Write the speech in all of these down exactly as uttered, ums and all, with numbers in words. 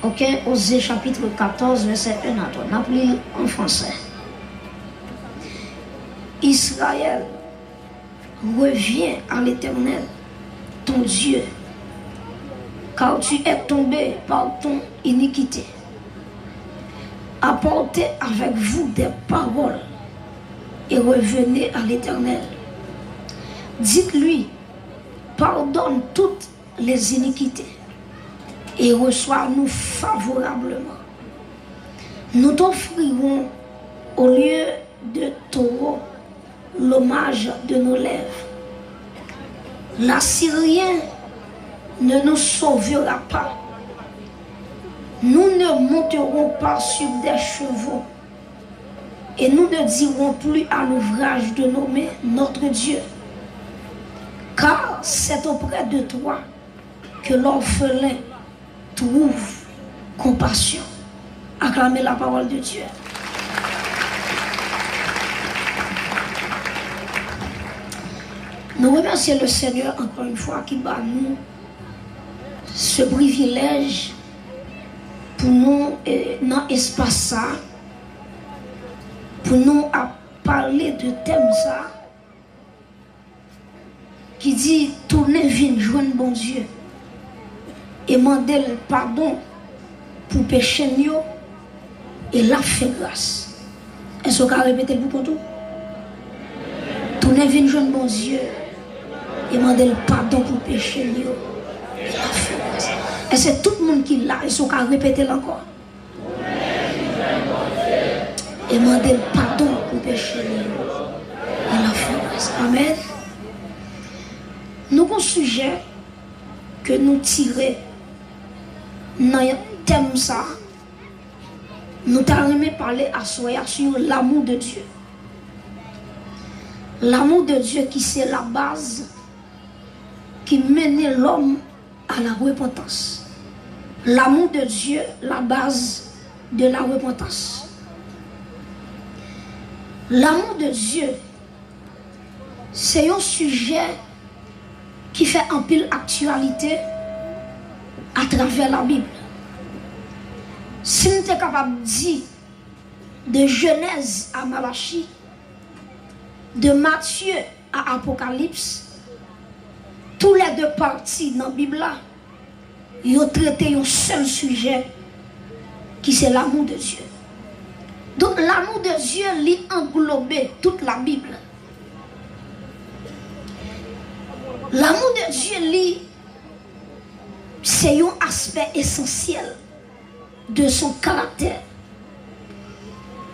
Ok, Ozye chapitre quatorze, verset un à trois. N ap li l an fransè. Israël, reviens à l'Éternel, ton Dieu, car tu es tombé par ton iniquité. Apportez avec vous des paroles et revenez à l'Éternel. Dites-lui, pardonne toutes les iniquités et reçois-nous favorablement. Nous t'offrirons au lieu de taureaux l'hommage de nos lèvres. L'Assyrien ne nous sauvera pas. Nous ne monterons pas sur des chevaux et nous ne dirons plus à l'ouvrage de nos mains, notre Dieu. Car c'est auprès de toi que l'orphelin trouve compassion. Acclamez la parole de Dieu. Nou remèsye le Seigneur encore une fois ki ba nou ce privilège pou nou, eh, nan espas sa, pou nou ap pale de tèm sa ki di, tounen vin jwenn Bondye e mande l padon pou peche n yo, e l ap fè gras. Èske w ka repete l pou kont ou? Tounen vin jwenn Bondye e mande l padon pou peche n yo, e l ap fè gras. Èske tout moun ki la, èske w ka repete l ankò? E mande l padon pou peche li yo. E l ap fè gras. Amèn. Nou gon sijè ke nou tire nan tèm sa. Nou ta renmen pale aswè a sou l'amour de Dieu. L'amour de Dieu ki se la baz ki mennen lòm à la repentance. L'amour de Dieu, la base de la repentance. L'amour de Dieu, se yon sijè ki fè anpil aktyalite atravè Labib. Si m te kapab di, de Jenèz a Malachi, de Matye a Apokalips, tou lè de pati nan Bib la, yo trete yon sèl sijè, ki se l'amour de Dieu. Donk, l'amour de Dieu, li anglobe tout Labib. L'amour de Dieu, li, se yon aspè esansyèl de son karaktè.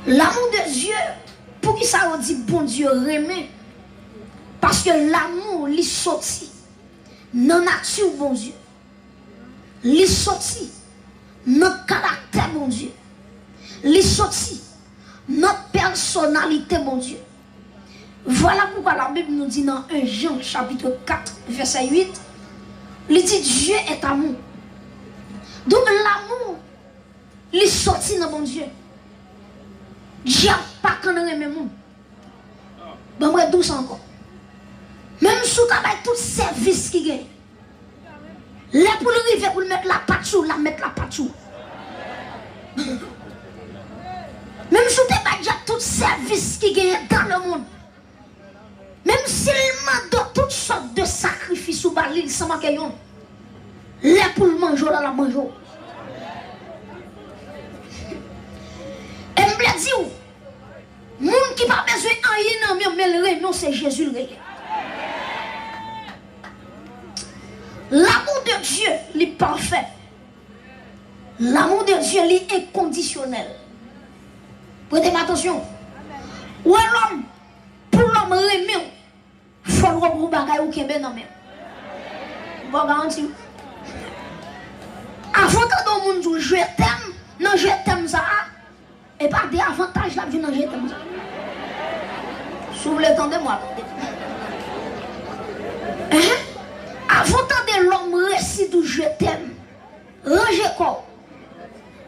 L'amour de Dieu, poukisa yo di Bondye renmen? Paske l'amour, li soti nan nati Bondye. Li soti nan karaktè Bondye. Li soti nan pèsonalite Bondye. Vwala poukwa Labib nou di nan en Jan chapit kat vèsè uit, li di, Dieu est amour. Donk, l'amour, li soti nan Bondye. Dyab pa konn renmen moun. Ban m redou sa ankò. Menm si w ta bay tout sèvis ki genyen, lè pou l rive pou l met lapat sou w, l ap met lapat sou w. Menm si w te bay dyab tout sèvis ki genyen dans le monde, menm si l mande w tout sòt de sakrifis ou ba li, li san manke yonn, lè pou l manje w la, l ap manje w. E m vle di w, moun ki pa bezwen anyen nan men w, men l renmen w, se Jezi l rele. L'amour de Dieu, li pafè. L'amour de Dieu, li enkondisyonèl. Prete m atansyon. Ou wè lòm, pou lòm renmen w, fò l wè w gon bagay ou kenbe nan men w. M ba w garanti. Avan w tande yon moun di w je t'aime, nan je t'aime sa a, e pa de avantaj l ap jwenn nan je t'aime sa. Si w vle tande m, w a tande. Enhen. Avan w tande lòm resi di w je t'aime, ranje kò w.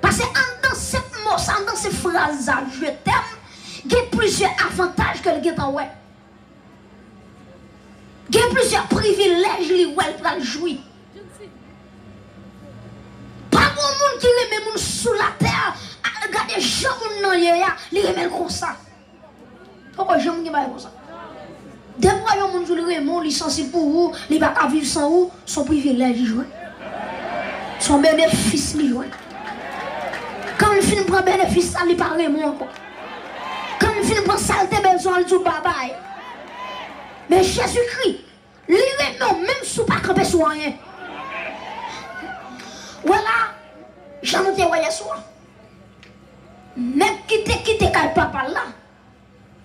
Paske anndan senp mo sa, anndan senp fraz sa, je t'aime, gen plizyè avantaj ke l gentan wè. Gen plizyè privilèj li wè l pral jwi. Pa gon moun ki renmen sou latè, a, gade jan moun nan ye a, li renmen l konsa. Poko janm gen bagay konsa. Depi w wè yon moun di w li renmen w, li sansib pou ou, li pa ka viv san ou, se yon privilèj li jwenn. Se yon benefis li jwenn. Kan l fin pran benefis sa, li pa renmen w ankò. Kan l fin pran sa l te bezwen an, li di w babay. Men Jezikri, li renmen w menm si w pa kanpe sou anyen. Wè la, jan nou te wè yèswa. Nèg ki te kite kay papa l la,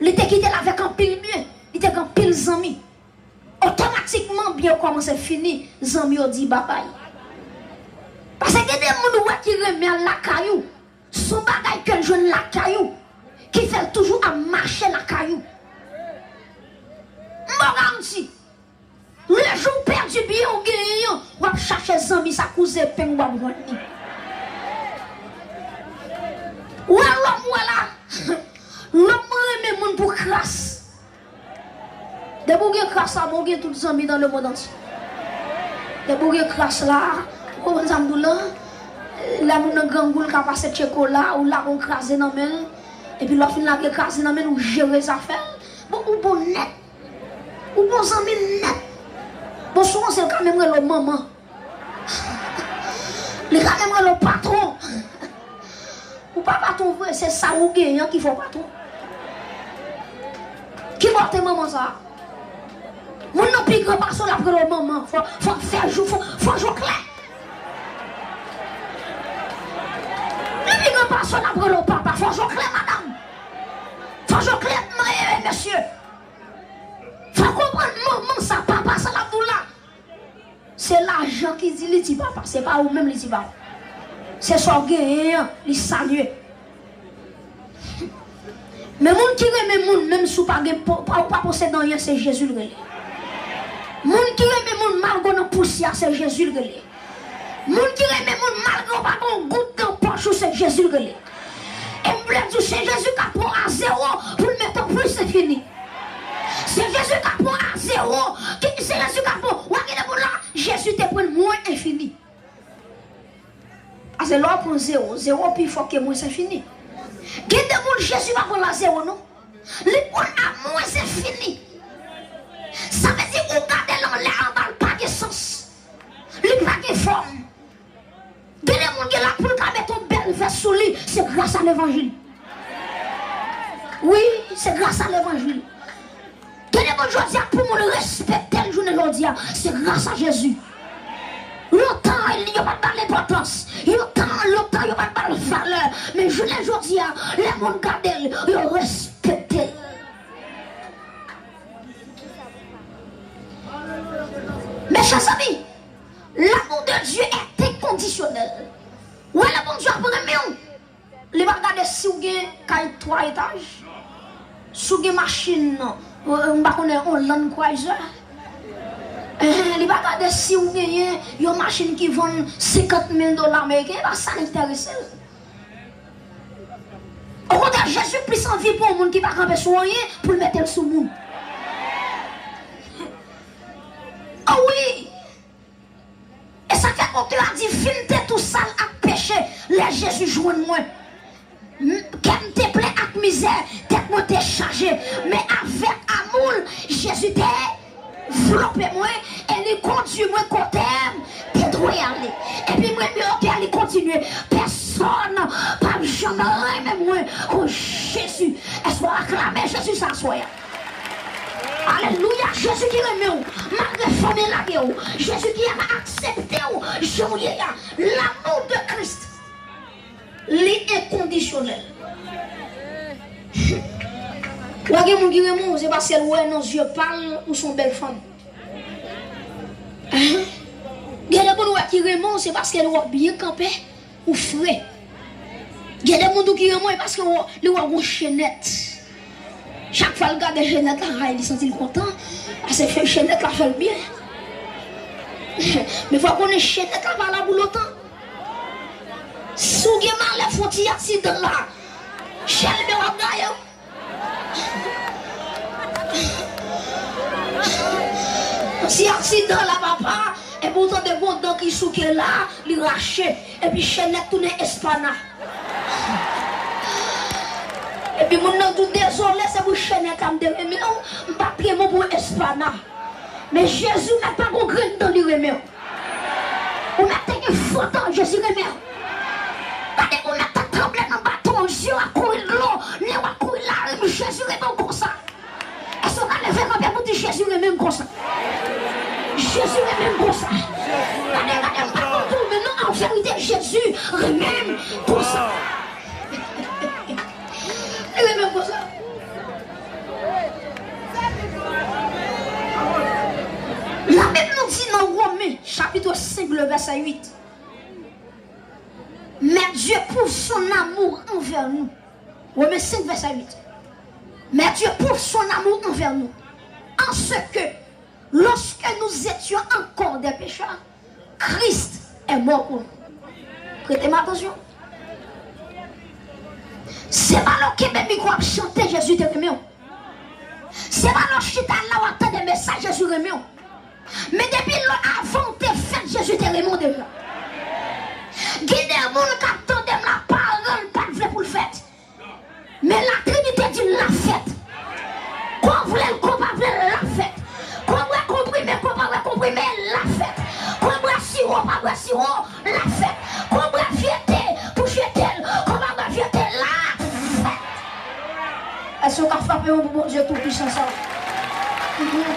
li te kite l avèk anpil byen, li te gen anpil zanmi. Otomatikman, byen yo kòmanse fini, zanmi yo di babay. Paske gen de moun ou wè ki renmen al lakay ou, se yon bagay ke l jwenn lakay ou, ki fè l toujou ap mache lakay ou. M ba w garanti, le jou w pèdi byen w genyen an, w ap chache zanmi sa kouzen pen w ap jwenn li. Ou wè lòm ou wè la, lòm renmen moun pou kras. Depi w gen kras la, bon, w gen tout zanmi dans le monde entier. Depi w gen kras la, ou konprann sa m di w lan? Lè moun nan grangou, l ka pase tcheko la, ou lage yon kraze nan men l. Epi lè w fin lage kraze nan men l, ou jere zafè l. Bon, ou bon nèt. Ou bon zanmi l nèt. Bon, souvan se l ka menm rele w manman. Li ka menm rele w patwon. Ou pa patwon vre, se sa ou genyen an ki fè w patwon. Ki bò w te manman sa a? Moun nan pi gran pase w, l ap rele w manman. Fò, fò w fè jou, fò, fò w jwe klè. Li pi gran pase w, l ap rele w papa. Fò w jwe klè, madanm. Fò w jwe klè, m-, e, e, mesye. Fò w konprann manman sa, papa sa l ap di w la. Se lajan ki di li di papa, se pa ou menm li di papa. Se sa w genyen an, li salye. Men moun ki renmen moun, menm si w pa gen, pa, pa, ou pa posede anyen, se Jezi l rele. Moun ki renmen moun, malgre w nan pousyè, se Jezi l rele. Moun ki renmen moun, malgre w pa gen yon goud nan pòch ou, se Jezi l rele. E m vle di w, se Jezi k ap pran a zewo pou l mete w plis enfini. Se Jezi k ap pran a zewo, ki, se Jezi k ap pran. W a gen de moun la, Jezi te pran l mwen enfini. Paske lè w pran zewo, zewo pi fò ke mwens enfini. Gen de moun Jezi pa pran l a zewo non. Li pran l a mwens enfini. Sa vle di ou gade l anlè anba l pa gen sans. Li pa gen fòm. Gen de moun gen la pou l ka mete yon bèl vès sou li, se gras a levanjil. Wi, se gras a levanjil. Gen de moun jodi a pou moun respekte l jounen jodi a, se gras a Jezi. Lontan yo pa t ba l enpòtans. Yo tan, lontan yo pa t ba l valè. Men jounen jodi a, lè moun gade l, yo respekte l. Mezanmi, l'amour de Dieu est inconditionnel. Wè lè Bondye ap renmen w, li pa gade si w gen kay twa etaj, si w gen machin, euh, m pa konnen, yon Land Cruiser. Eh, li pa gade si w genyen yon machin ki vann senkant mil dola ameriken, e pa sa l enterese l. Okontrè, Jezi plis anvi pou yon moun ki pa kanpe sou anyen pou l mete l sou moun. O wi! E sa fè otè a di, vi m te tou sal ak peche, lè Jezi jwenn mwen. M, kè m te plen ak mizè, tèt mwen te chaje. Men avèk amou l, Jezi te vlope mwen e li kondui mwen kote m te dwe ale. Epi mwen di, oke, li kontinye. Pèsonn p ap janm renmen mwen kon Jezi. Èske w aklame Jezi sa aswè a? Alelouya, Jezi ki renmen w, malgre fanmi lage w, Jezi ki aksepte w jan w ye a, l'amour de Christ, li enkondisyonèl. Wè gen moun ki renmen w, se paske l wè nan zye pa l ou se yon bèl fanm. Gen de moun wè ki renmen w, se paske l wè w byen kanpe. Ou fre. Gen de moun tou ki renmen w paske w, li wè w gon chenèt. Chak fwa l gade chenèt la, ay, li santi l kontan. Paske chenèt la fè l byen. Men fò w konnen chenèt la pa la pou lontan. Si w gen malè, fè yon ti aksidan la, chèlbè w ap gaye w. Ti aksidan la, papa, Epi w tande gon dan ki souke la, li rache. Epi chenèt tounen espana. Epi moun nan di w, dezole, se pou chenèt la m te renmen w, m pa t gen mo pou espana. Men Jezi mèt pa gon grenn dan li renmen w. Ou mèt te gen fo dan, Jezi renmen w. Gade, ou mèt t ap tranble nan baton, zye w ap kouri dlo, nen w ap kouri larim, Jezi renmen w konsa. Èske w ka leve kanpe pou di, Jezi renmen m konsa? Jezi renmen m konsa. Gade, gade, m pa konn pou ou, men non, an verite, Jezi renmen m konsa. Li renmen m konsa. Labib nou di nan Women, chapit senk, le vèsè uit, Mais Dieu prouve son amour envers nous. Women senk, vèsè uit. Mais Dieu prouve son amour envers nous, en ce que, lorsque nous étions encore des pécheurs, Christ est mort pour nous. Prete m atansyon. Se pa lè w kenbe mikwo ap chante Jezi te renmen w. Se pa lè w chita la w ap tande mesaj Jezi renmen w. Men depi lè avan w te fèt, Jezi te renmen w deja. Gen de moun k ap tande m la, paran l pa t vle pou l fèt. Men Latrinite di l ap fèt. Kon w vle l, kon w pa vle l, l ap fèt. Kon w bwè konprime, kon w pa bwè konprime, l ap fèt. Kon w bwè siwo, pa bwè siwo, l ap fèt. Kon w bwè vye te pou jete l, kon w pa bwè vye te, l ap fèt. Èske w ka frape yon pou Bondye Toupisan sa? Mhm.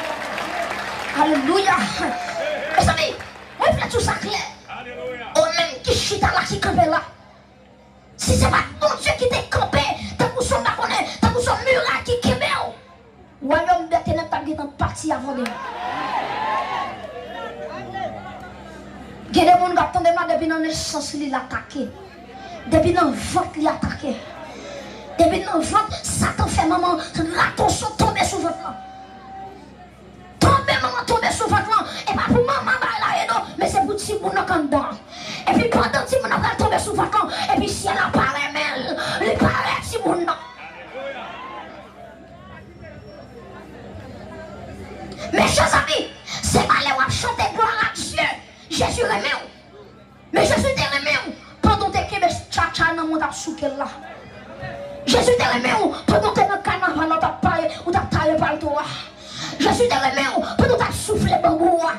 Alelouya. Mezanmi, mwen vle di w sa klè. Ou menm ki chita la, ki kanpe la, si se pa t Bondye ki te kanpe, tankou se yon, m pa konnen, tankou se yon miray ki kenbe w, wayòm dè tenèb t ap gentan pati avan demen. Gen de moun k ap tande m la, depi nan nesans li, l atake. Depi nan vant li atake. Depi nan vant, Satan fè manman ratonson tonbe sou vant lan. Tonbe, manman tonbe sou vant lan. E pa pou manman bay la ede w, men se pou timoun nan k anndan an. Epi pandan timoun nan pral tonbe sou vant lan, epi syèl la pa renmen l, li pa renmen timoun nan. Mezanmi, se pa lè w ap chante gloire à Dieu, Jezi renmen w. Men Jezi te renmen w pandan w te kenbe tchatcha nan men w, w t ap souke l la. Jezi te renmen w pandan w te nan kanaval la, w t ap paye, w t ap taye palto a. Jezi te renmen w pandan w t ap soufle banbou a.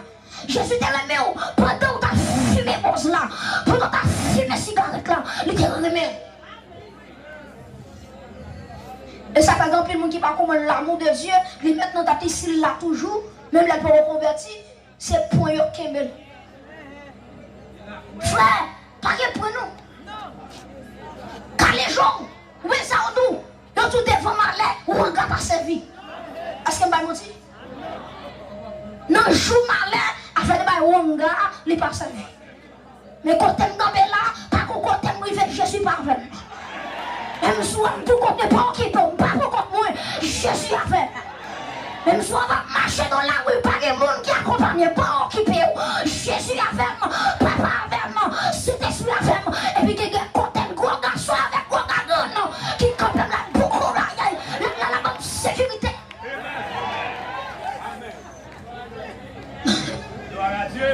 Jezi te renmen w pandan w t ap fimen bòz la, pandan w t ap fimen sigarèt la, li te renmen w. E sa fè gen anpil moun ki pa konprann l'amour de Dieu, li mèt nan tèt li, si l la toujou, menm lè l poko konvèti, se pwen yo k kenbe l. Frè, pa gen pwen non. Kale je w, ouvè zye w, yo di w devan malè, wanga pa sèvi. Èske m bay manti? Nan jou malè, afè de bay wanga, li pa sèvi. Men kote m kanpe la, pa gon kote m rive, Jezi pa avè m. Menm si w wè m pou kont mwen, pa okipe w, m pa pou kont mwen, Jezi avè m. Menm si w ap mache nan lari, pa gen moun ki akonpanye, pa okipe w, Jezi avè m, Papa avè m, Sentespri avè m. Epi gen, gen kote m, gwo gason avèk gwo gagann ki kanpe m la, boukou bagay, la, la, la ban m sekirite.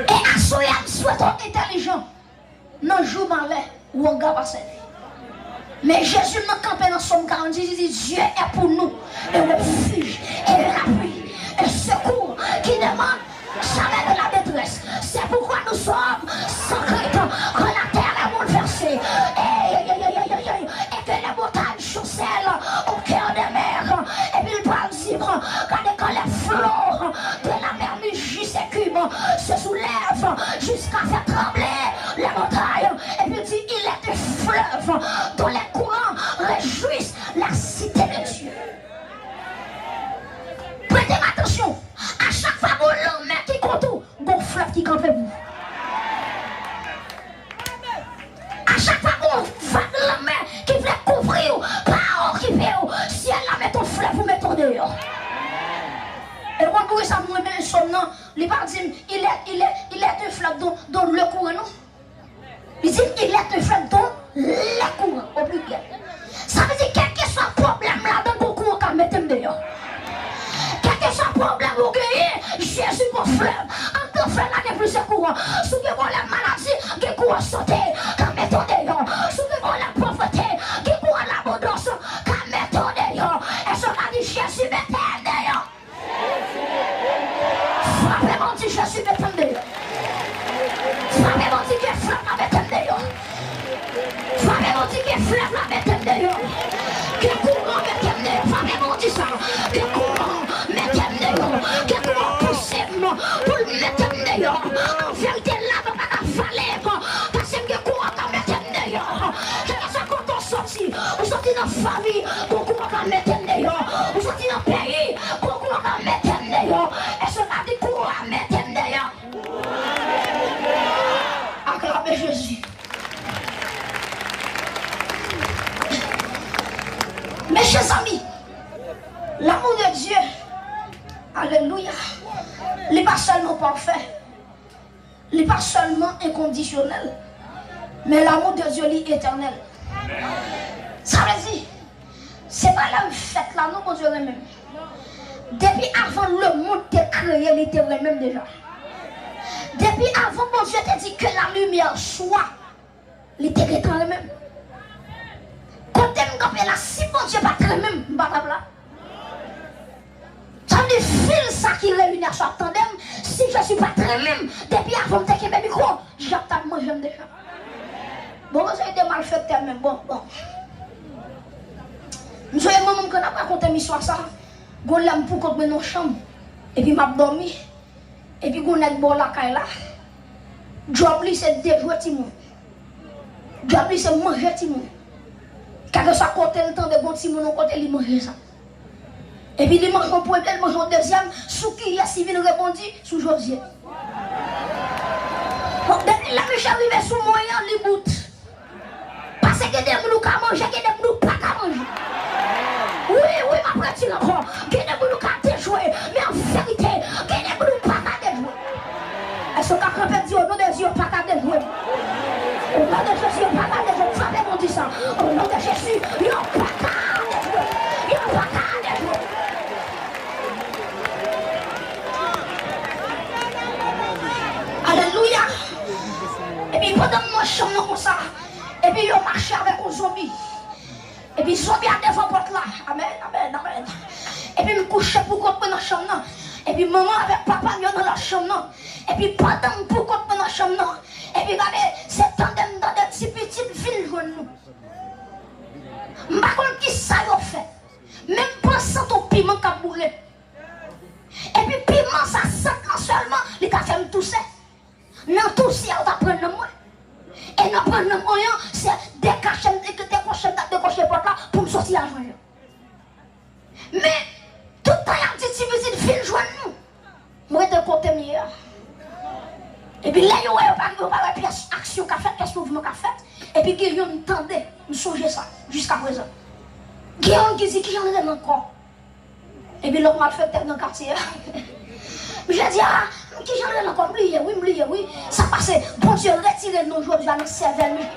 E aswè a, m swete w entèlijan. Nan jou malè, wanga pa sèvi. Men Jezi nan kanpe nan Sòm karannsis, li di, Dieu est pour nous un refuge et un appui, un secours qui ne manque jamais de la détresse. C'est pourquoi nous sommes sans crainte quand la terre est bouleversée. Hey, hey, hey, hey, hey, hey, hey. Et que les montagnes chancellent au cœur des mers. Epi l pral di, gade, quand les flots de la mer mugissent et écument, se soulèvent jusqu'à faire trembler les montagnes. Epi l di, il est un fleuve dont les courants réjouissent la cité de Dieu. Prete m atansyon, a chak fwa gon lanmè ki kont ou, gon flèv ki kanpe pou ou. A chak fwa gon vag lanmè ki vle kouvri w, pa okipe w, syèl la mete yon flèv pou mete w deyò. E w konn poukisa m renmen Sòm nan? Li pa di m, il est, il est, il est un fleuve dont, dont le courant, non. Li di m, il est un fleuve dont les courants, au pluriel. Sa vle di, kèlkeswa pwoblèm ladan, gon kouran k ap mete m deyò. Kèlkeswa pwoblèm ou genyen, Jezi gon flèv. An Fè la gen plizyè kouran. Si w gen pwoblèm maladi, gen kouran sante ka mete w deyò. Si w gen pwoblèm povrete, gen kouran labondans ka mete w deyò. Èske w ka di, Jezi, mete m deyò? Frape Bondye, Jezi, mete m deyò. Frape Bondye, ke flèv la mete m deyò. Frape Bondye, ke flèv la mete m deyò. Ke kouran mete m deyò. Frape Bondye sa. Ke kouran mete m deyò. Ke kouran pouse m pou l mete m deyò. An verite, la nou pa ka vale m. Paske m gen kouran ka mete m deyò. Kèlkeswa kote w soti, ou soti nan fanmi, gon kouran ka mete m deyò. Ou soti nan peyi, gon kouran ka mete m deyò. Èske w ka di kouran mete m deyò? Aklame Jezi. Mezanmi, l'amour de Dieu, alelouya, li pa sèlman pafè, li pa sèlman enkondisyonèl, men l'amour de Dieu li etènèl. Sa vle di, se pa lè m fèt la non Bondye renmen m. Depi avan lemonn te kreye, li te renmen m deja. Depi avan Bondye te di que la lumière soit, li te gentan renmen m. Kote m kanpe la, si Bondye pa t renmen m, m pa t ap la. Sa vle di fil sa ki reyini a sou ap tande m, si Jezi pa t renmen m, depi avan m te kenbe mikwo, Jap t ap manje m deja. Bon, mwen se de malfektè menm, bon, bon. M sonje manman m konn ap rakonte m istwa sa. Gon lè m poukont mwen nan chanm, epi m ap dòmi, epi gon nèg bò lakay la. Djòb li se dejwe timoun. Djòb li se manje timoun. Kèlkeswa kote l tande gon timoun yon kote, li manje sa. Epi li manje yon premye, li manje yon dezyèm, sou kiyès li vin rebondi? Sou Jozye. Bon, depi lè misye rive sou mwen an, li bout. Paske gen de moun ou ka manje, gen de moun ou pa ka manje. Wi, wi, m ap redi l ankò. Gen de moun ou ka dejwe, men an verite, gen de moun ou pa ka dejwe. Èske w ka kanpe di, "O non de Jezi, yo pa ka dejwe m"? O non de Jezi, yo pa ka dejwe m. Frape Bondye sa. O non de Jezi, yo pa ka dejwe m. Yo pa ka dejwe m. Alelouya. Epi pandan m nan chanm nan konsa, epi yo mache avèk yon zonbi. Epi zonbi a devan pòt la. Amèn, amèn, amèn. Epi m kouche poukont mwen nan chanm nan. Epi manman avèk papa m yo nan lòt chanm nan. Epi pandan m poukont mwen nan chanm nan, epi gade, se tande m tande ti pitit vin jwenn nou. M pa konn kisa yo fè, men m pran sant yon piman k ap boule. Epi piman sa, sant lan sèlman, li ka fè m touse. Nan touse a, ou ta pran nanm mwen. E nan pran nanm mwen an, se dekwache m, dekwache m, dekwache pòt la pou m soti a jwenn yo. Men, tout tan y ap di ti pitit vin jwenn nou, m rete kote m ye a. Epi lè yo wè, yo pa, yo pa wè pyès aksyon ka fèt, pyès mouvman ka fèt. Epi gen youn m tande, m sonje sa, jiskaprezan. Gen youn ki di, "Kijan l rele ankò?" Epi lòt malfektè nan katye a. Misye di, "A, kijan l rele ankò? M bliye wi, m bliye wi. Sa pase, Bondye retire non jodi a nan sèvèl misye."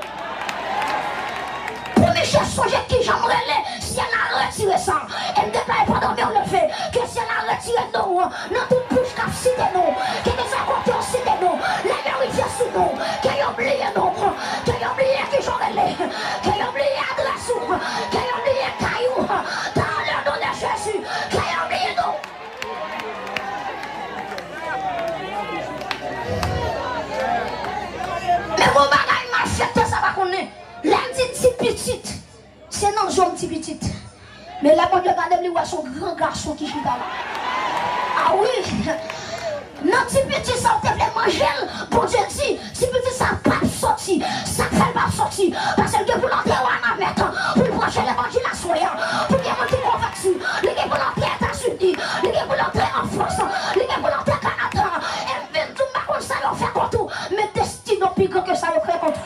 Pou misye sonje kijan m rele, syèl la retire sa. E m deklare pandan men w leve, ke syèl la retire non w nan tout bouch k ap site non. Kèlkeswa kote yo site non, lè yo rive sou non, ke yo bliye non, ke yo bliye kijan w rele, ke yo bliye adrès ou, ke yo bliye kay ou. Dans le nom de Jésus, ke yo bliye non. Men gon bagay malfektè sa pa konnen. Lè l di ti pitit, se nan zye m ti pitit. Men lè Bondye gade m, li wè se yon gran gason ki chita la. A wi! Nan ti pitit sa ou te vle manje l, Bondye di, ti pitit sa p ap soti. Sa k fè l p ap soti? Paske l gen pou l antre Wanament, pou l preche levanjil aswè a, pou gen moun ki konvèti. Li gen pou l antre Etazini, li gen pou l antre an Frans, li gen pou l antre Kanada. E m vin di w, m pa konn sa yo fè kont ou, men destine w pi gran ke sa yo kreye kont ou.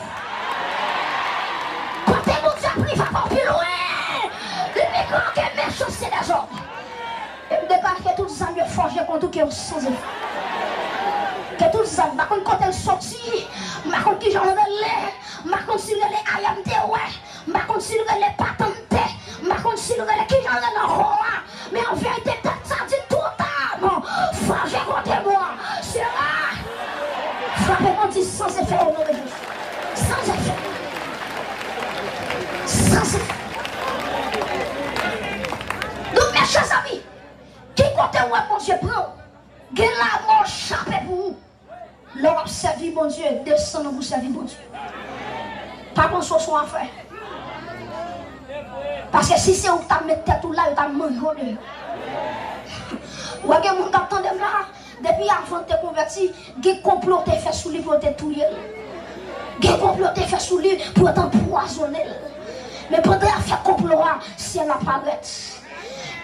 Kote Bondye ap rive avè w pi lwen, li pi gran ke mechanste dèzòm. E m deklare ke tout zam yo fòje kont ou, ke yo san efè. Ke tout zam, m pa konn kote l soti, m pa konn kijan l rele, m pa konn si l rele I M T wè, m pa konn si l rele patante, m pa konn si l rele kijan l rele ankò a, men an verite, tèt sa di tout zam fòje kont mwen, sera Donk, mechè zanmi, ki kote w wè Bondye pran w? Gen lanmò chape pou ou. Lè w ap sèvi Bondye, desann nan pou sèvi Bondye. Pa panse w se yon afè. Paske si se ou k t ap met tèt ou la, yo t ap manje w deyò. Ou wè gen moun k ap tande m la, depi avan l te konvèti, gen konplo yo te fè sou li pou yo te touye l. Gen konplo yo te fè sou li pou yo te anpwazonnen l. Men pandan y ap fè konplo a, syèl la parèt.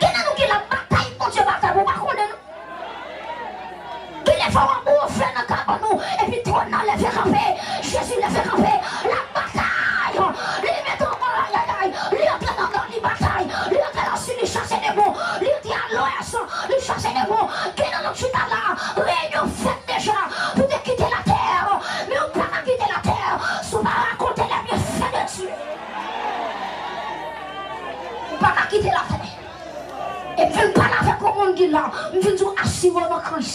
Gen nan nou ki la batay Bondye batay, ou pa konnen non. Gen de fwa w ap wonfle nan kabann ou, epi twòn nan leve kanpe, Jezi leve kanpe, l ap batay, li mete w, ayayay, li antre nan nò, li batay, li antre nan sid, li chase demon, li antre a lwès, li chase demon. Gen nan nou chita la, reyinyon fèt deja pou te kite latè, men ou pa ka kite latè si w pa rakonte les bienfaits de Dieu. Ou pa ka kite latè. E m vin pale avèk yon moun ki la, m vin di w asire w nan Kris.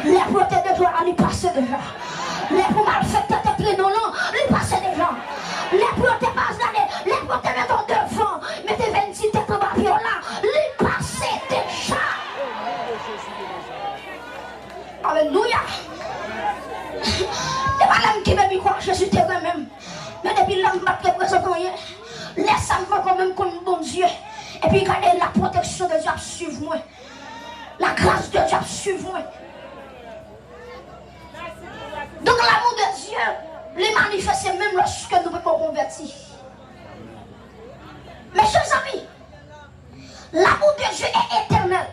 Lè pou yo te detwi w la, li pase deja. Lè pou malfektè te trennen w lan, li pase deja. Lè pou yo te pa gade, lè pou yo te mete w devan, mete vennti tèt anba pye w la, li pase deja. Alelouya! E pa lè m kenbe mikwo a, Jezi te renmen m. Men depi lè m pa t reprezante anyen, lè sa m poko menm konn Bondye. Epi gade, la protection de Dieu ap swiv mwen. La grâce de Dieu ap swiv mwen. Donk, l'amour de Dieu, li manifeste menm lòske nou poko konvèti. Mes chers amis, l'amour de Dieu est éternel.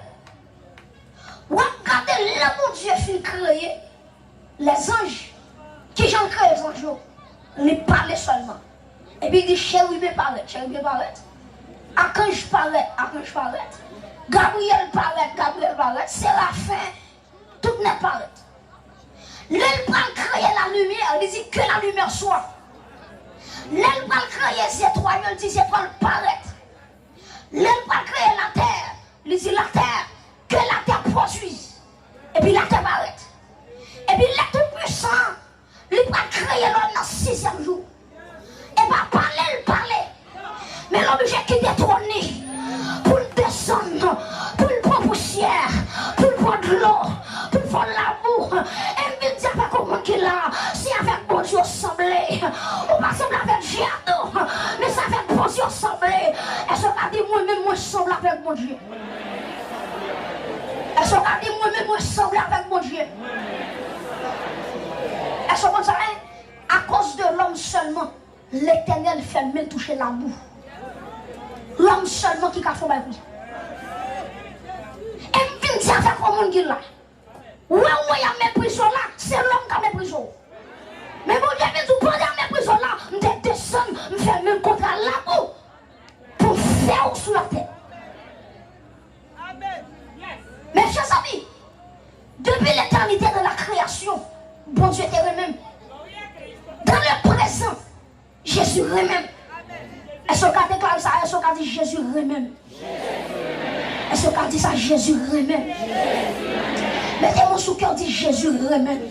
W ap gade lè Bondye fin kreye lèzanj, kijan l kreye zanj yo? Li pale sèlman. Epi li di, cheriben parèt, cheriben parèt. Akanj parèt, akanj parèt. Gabriyèl parèt, Gabriyèl parèt. Serafen, tout nèt parèt. Lè l pral kreye lalimiè, li di, que la lumière soit. Lè l pral kreye zetwal yo, li di, zetwal parèt. Lè l pral kreye latè, li di, latè, que la terre produise. Epi latè parèt. Epi lè Toupwisan, li pral kreye lòm nan sizyèm jou. E pa pale l pale, men l oblije kite twòn li pou l desann, pou l pran pousyè, pou l pran dlo, pou l fè labou. E m vin di avèk yon moun ki la, se avèk Bondye w sanble. Ou pa sanble avèk djab non, men se avèk Bondye w sanble. Èske w ka di, mwen menm, mwen sanble avèk Bondye? Èske w ka di, mwen menm, mwen sanble avèk Bondye? Èske w konn sa, en? Akoz de lòm sèlman, Letènèl fè men l touche labou. Lòm sèlman ki ka fè yon bagay konsa. E m vin di avèk yon moun ki la. Ou wè, ou wè y ap meprize w la, se lòm k ap meprize w. Men Bondye vin di w, pandan y ap meprize w la, m te desann, m fè men m kontre a labou pou m fè w sou latè. Mes chers amis, depuis l'éternité de la création, Bondye te renmen m. Dans le présent, Jezi renmen m. Èske w ka deklare sa? Èske w ka di, Jezi renmen m? Èske w ka di sa, Jezi renmen m? Mete men w sou kè w, di, Jezi renmen m.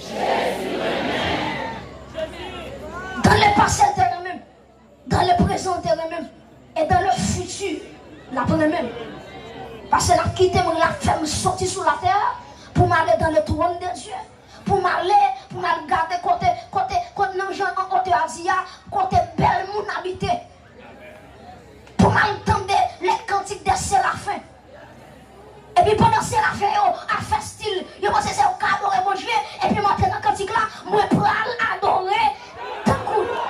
Dans le passé, l te renmen m. Dans le présent, l te renmen m. Et dans le futur, l ap renmen m. Paske l ap kite m, l ap fè m soti sou latè pou m ale dans le trône de Dieu. Pou m ale, pou m al gade kote, kote, kote nan jan an otè a di a, kote bèl moun abite. Pou m al tande les cantiques des séraphins. Epi pandan serafen yo ap fè stil, yo panse se yo k adore Bondye, epi m antre nan kantik la, mwen pral adore tankou yo.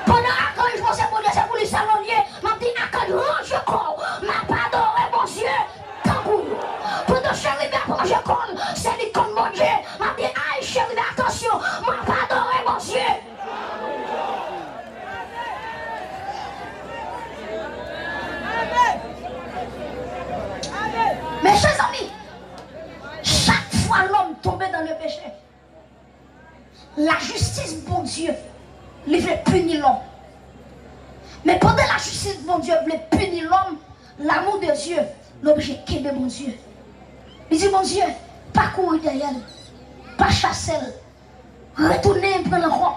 Pandan akanj panse Bondye se pou li sèl li ye, m ap di akanj, ranje kò w, m ap adore Bondye tankou yo. Pandan cheriben ap ranje kò l, se li k konn Bondye, m ap di, ay cheriben, atansyon, m ap adore Bondye. Mes chers amis, chak fwa lòm tonbe dans le péché, lajistis Bondye, li vle pini lòm. Men pandan lajistis Bondye vle pini lòm, l'amour de Dieu, l oblije kenbe Bondye. Li di, Bondye, pa kouri dèyè l, pa chase l, retounen pran l ankò.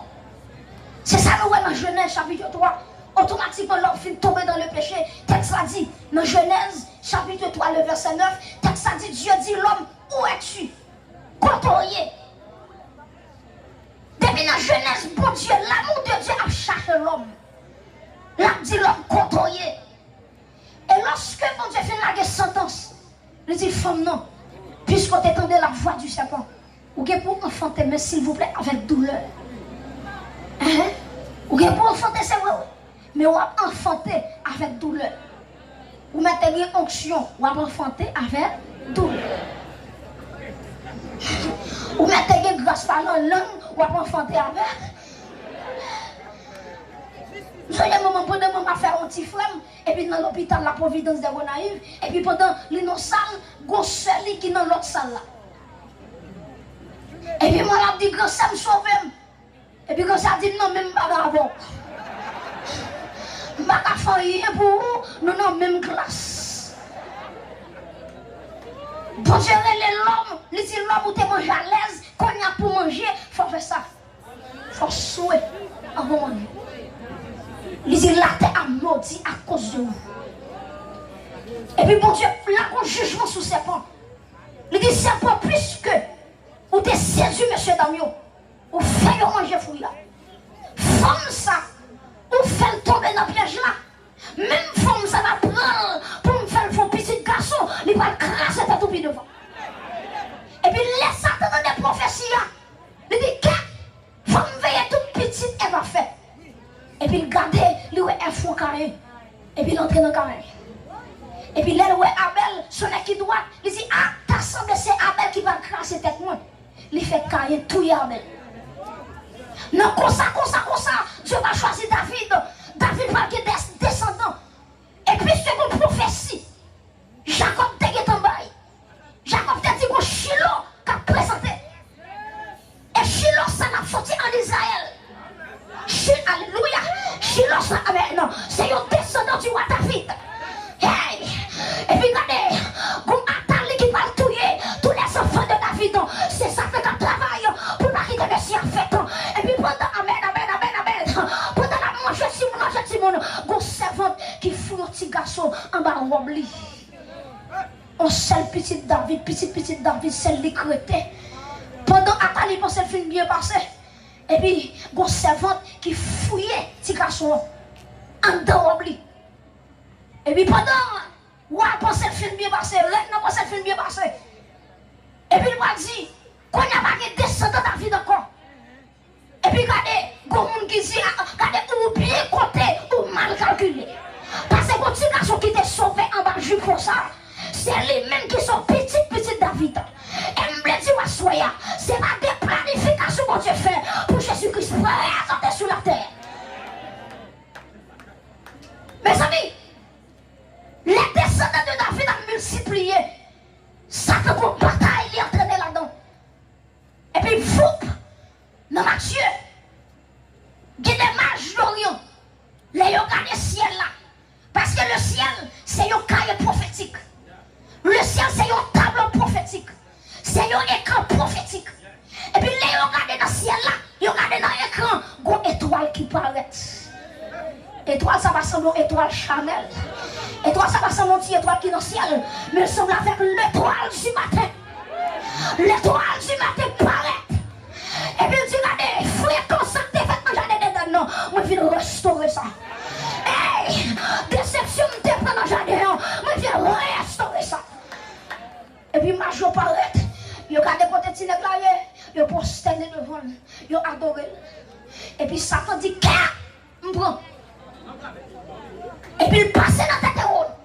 Se sa nou wè nan Jenèz chapit twa, Otomatikman, lè w fin tonbe nan le peche, tèks la di, nan Jenèz, chapit twa, le vèsè nèf, tèks la di, Dye di lòm, où es-tu? Kote w ye? Depi nan Jenèz, Bondye, l'amour de Dieu ap chache lòm. L ap di lòm, kote w ye? E lòske Bondye fin lage santans, li di fanm nan, piske w te tande la voix du serpent, ou gen pou w anfante, men silvouplè, avèk doulè. Hein? Ou gen pou w anfante, se vre, wi. Men w ap anfante avèk doulè. Ou mèt te gen onksyon, w ap anfante avèk doulè. Ou mèt te gen gras la nan lang, w ap anfante avèk. M sonje manman, pandan manman ap fè yon ti frè m, epi nan lopital la Providence de Gonayiv, epi pandan li nan sal, gon sè li ki nan lòt sal la. Epi manman ap di, gran sè m, sove m. Epi gran sè a di, m nan menm bagay avè w. M pa ka fè anyen pou ou, nou nan menm klas. Bondye rele lòm, li di lòm, ou te manje alèz, kounye a pou manje, fò w fè sa. Fò w swe anvan w manje. Li di, la terre a maudit à cause de vous. Epi Bondye lage yon jijman sou sèpan. Li di, sèpan, piske ou te sedui mesye dam yo, ou fè yo manje fwi a. Fanm sa, ou fè l tonbe nan pyèj la. Menm fanm sa va pran l pou m fè l fè yon pitit gason, li pral kraze tèt ou pi devan. Epi lè Satan tande pwofesi a, li di, kèt, fò m veye tout pitit Èv ap fè. Epi l gade, li wè Èv fè yon kare. Epi l antre nan kare. Epi lè l wè Abèl, sou nèg ki dwat, li di, a, ta sanble se Abèl ki pral kraze tèt mwen. Li fè Kayen touye Abèl. Nan konsa, konsa, konsa, Dye va chwazi David. David pral gen des desandan. E piske gon pwofesi Jakòb te gentan bay. Jakòb te di gon Chilo k ap prezante. E Chilo sa n ap soti ann Izrayèl. Chi-, alelouya. Chilo sa, amèn. Se yon desandan di wa David. Hey! Epi gade, gon Atali ki pral touye tous les enfants de David. Se Satan k ap travay pou l pa kite mesye a fèt. Epi pandan, amèn, amèn, amèn, amèn. Pandan l ap manje timoun, manje timoun, gon sèvant ki foure yon ti gason anba wòb li. On sèl pitit David, pitit pitit David, sèl li k rete. Pandan Atali panse l fin byen pase, epi gon sèvant ki fouye ti gason an anndan wòb li. Epi pandan wa a panse l fin byen pase, rèn nan panse l fin byen pase, epi l pral di, kounye a pa gen desandan David ankò. Epi gade, gon moun ki di, a, gade, ou byen kote, ou mal kalkile. Paske gon ti gason ki te sove anba jipon sa, se li menm ki se pitit pitit David. E m vle di w aswè a, se pa de planifikasyon Bondye fè pou Jezi Kris prezante sou latè. Mezanmi, lè desandan de David ap miltipliye, Satan gon batay li antrene ladan. Epi voup, nan Matye, gen de maj doryan, lè yo gade syèl la, paske le syèl se yon kaye pwofetik. Le syèl se yon tablo pwofetik. Se yon ekran pwofetik. Epi lè yo gade nan syèl la, yo gade nan ekran, gon etwal ki parèt. Etwal sa pa sanble yon etwal Chanel. Etwal sa pa sanble yon ti etwal ki nan syèl, men l sanble avèk letwal di maten. Letwal di maten parèt. Epi l di, gade, frekans sa k te fèt nan jaden Edenn nan, mwen vin restore sa. Ey, desepsyon m te pran nan jaden an, mwen vin restore sa. Epi maj yo parèt, yo gade kote ti nèg la ye, yo pwostène devan l, yo adore l. Epi Satan di, kè m pran. Epi l pase nan tèt Ewòd.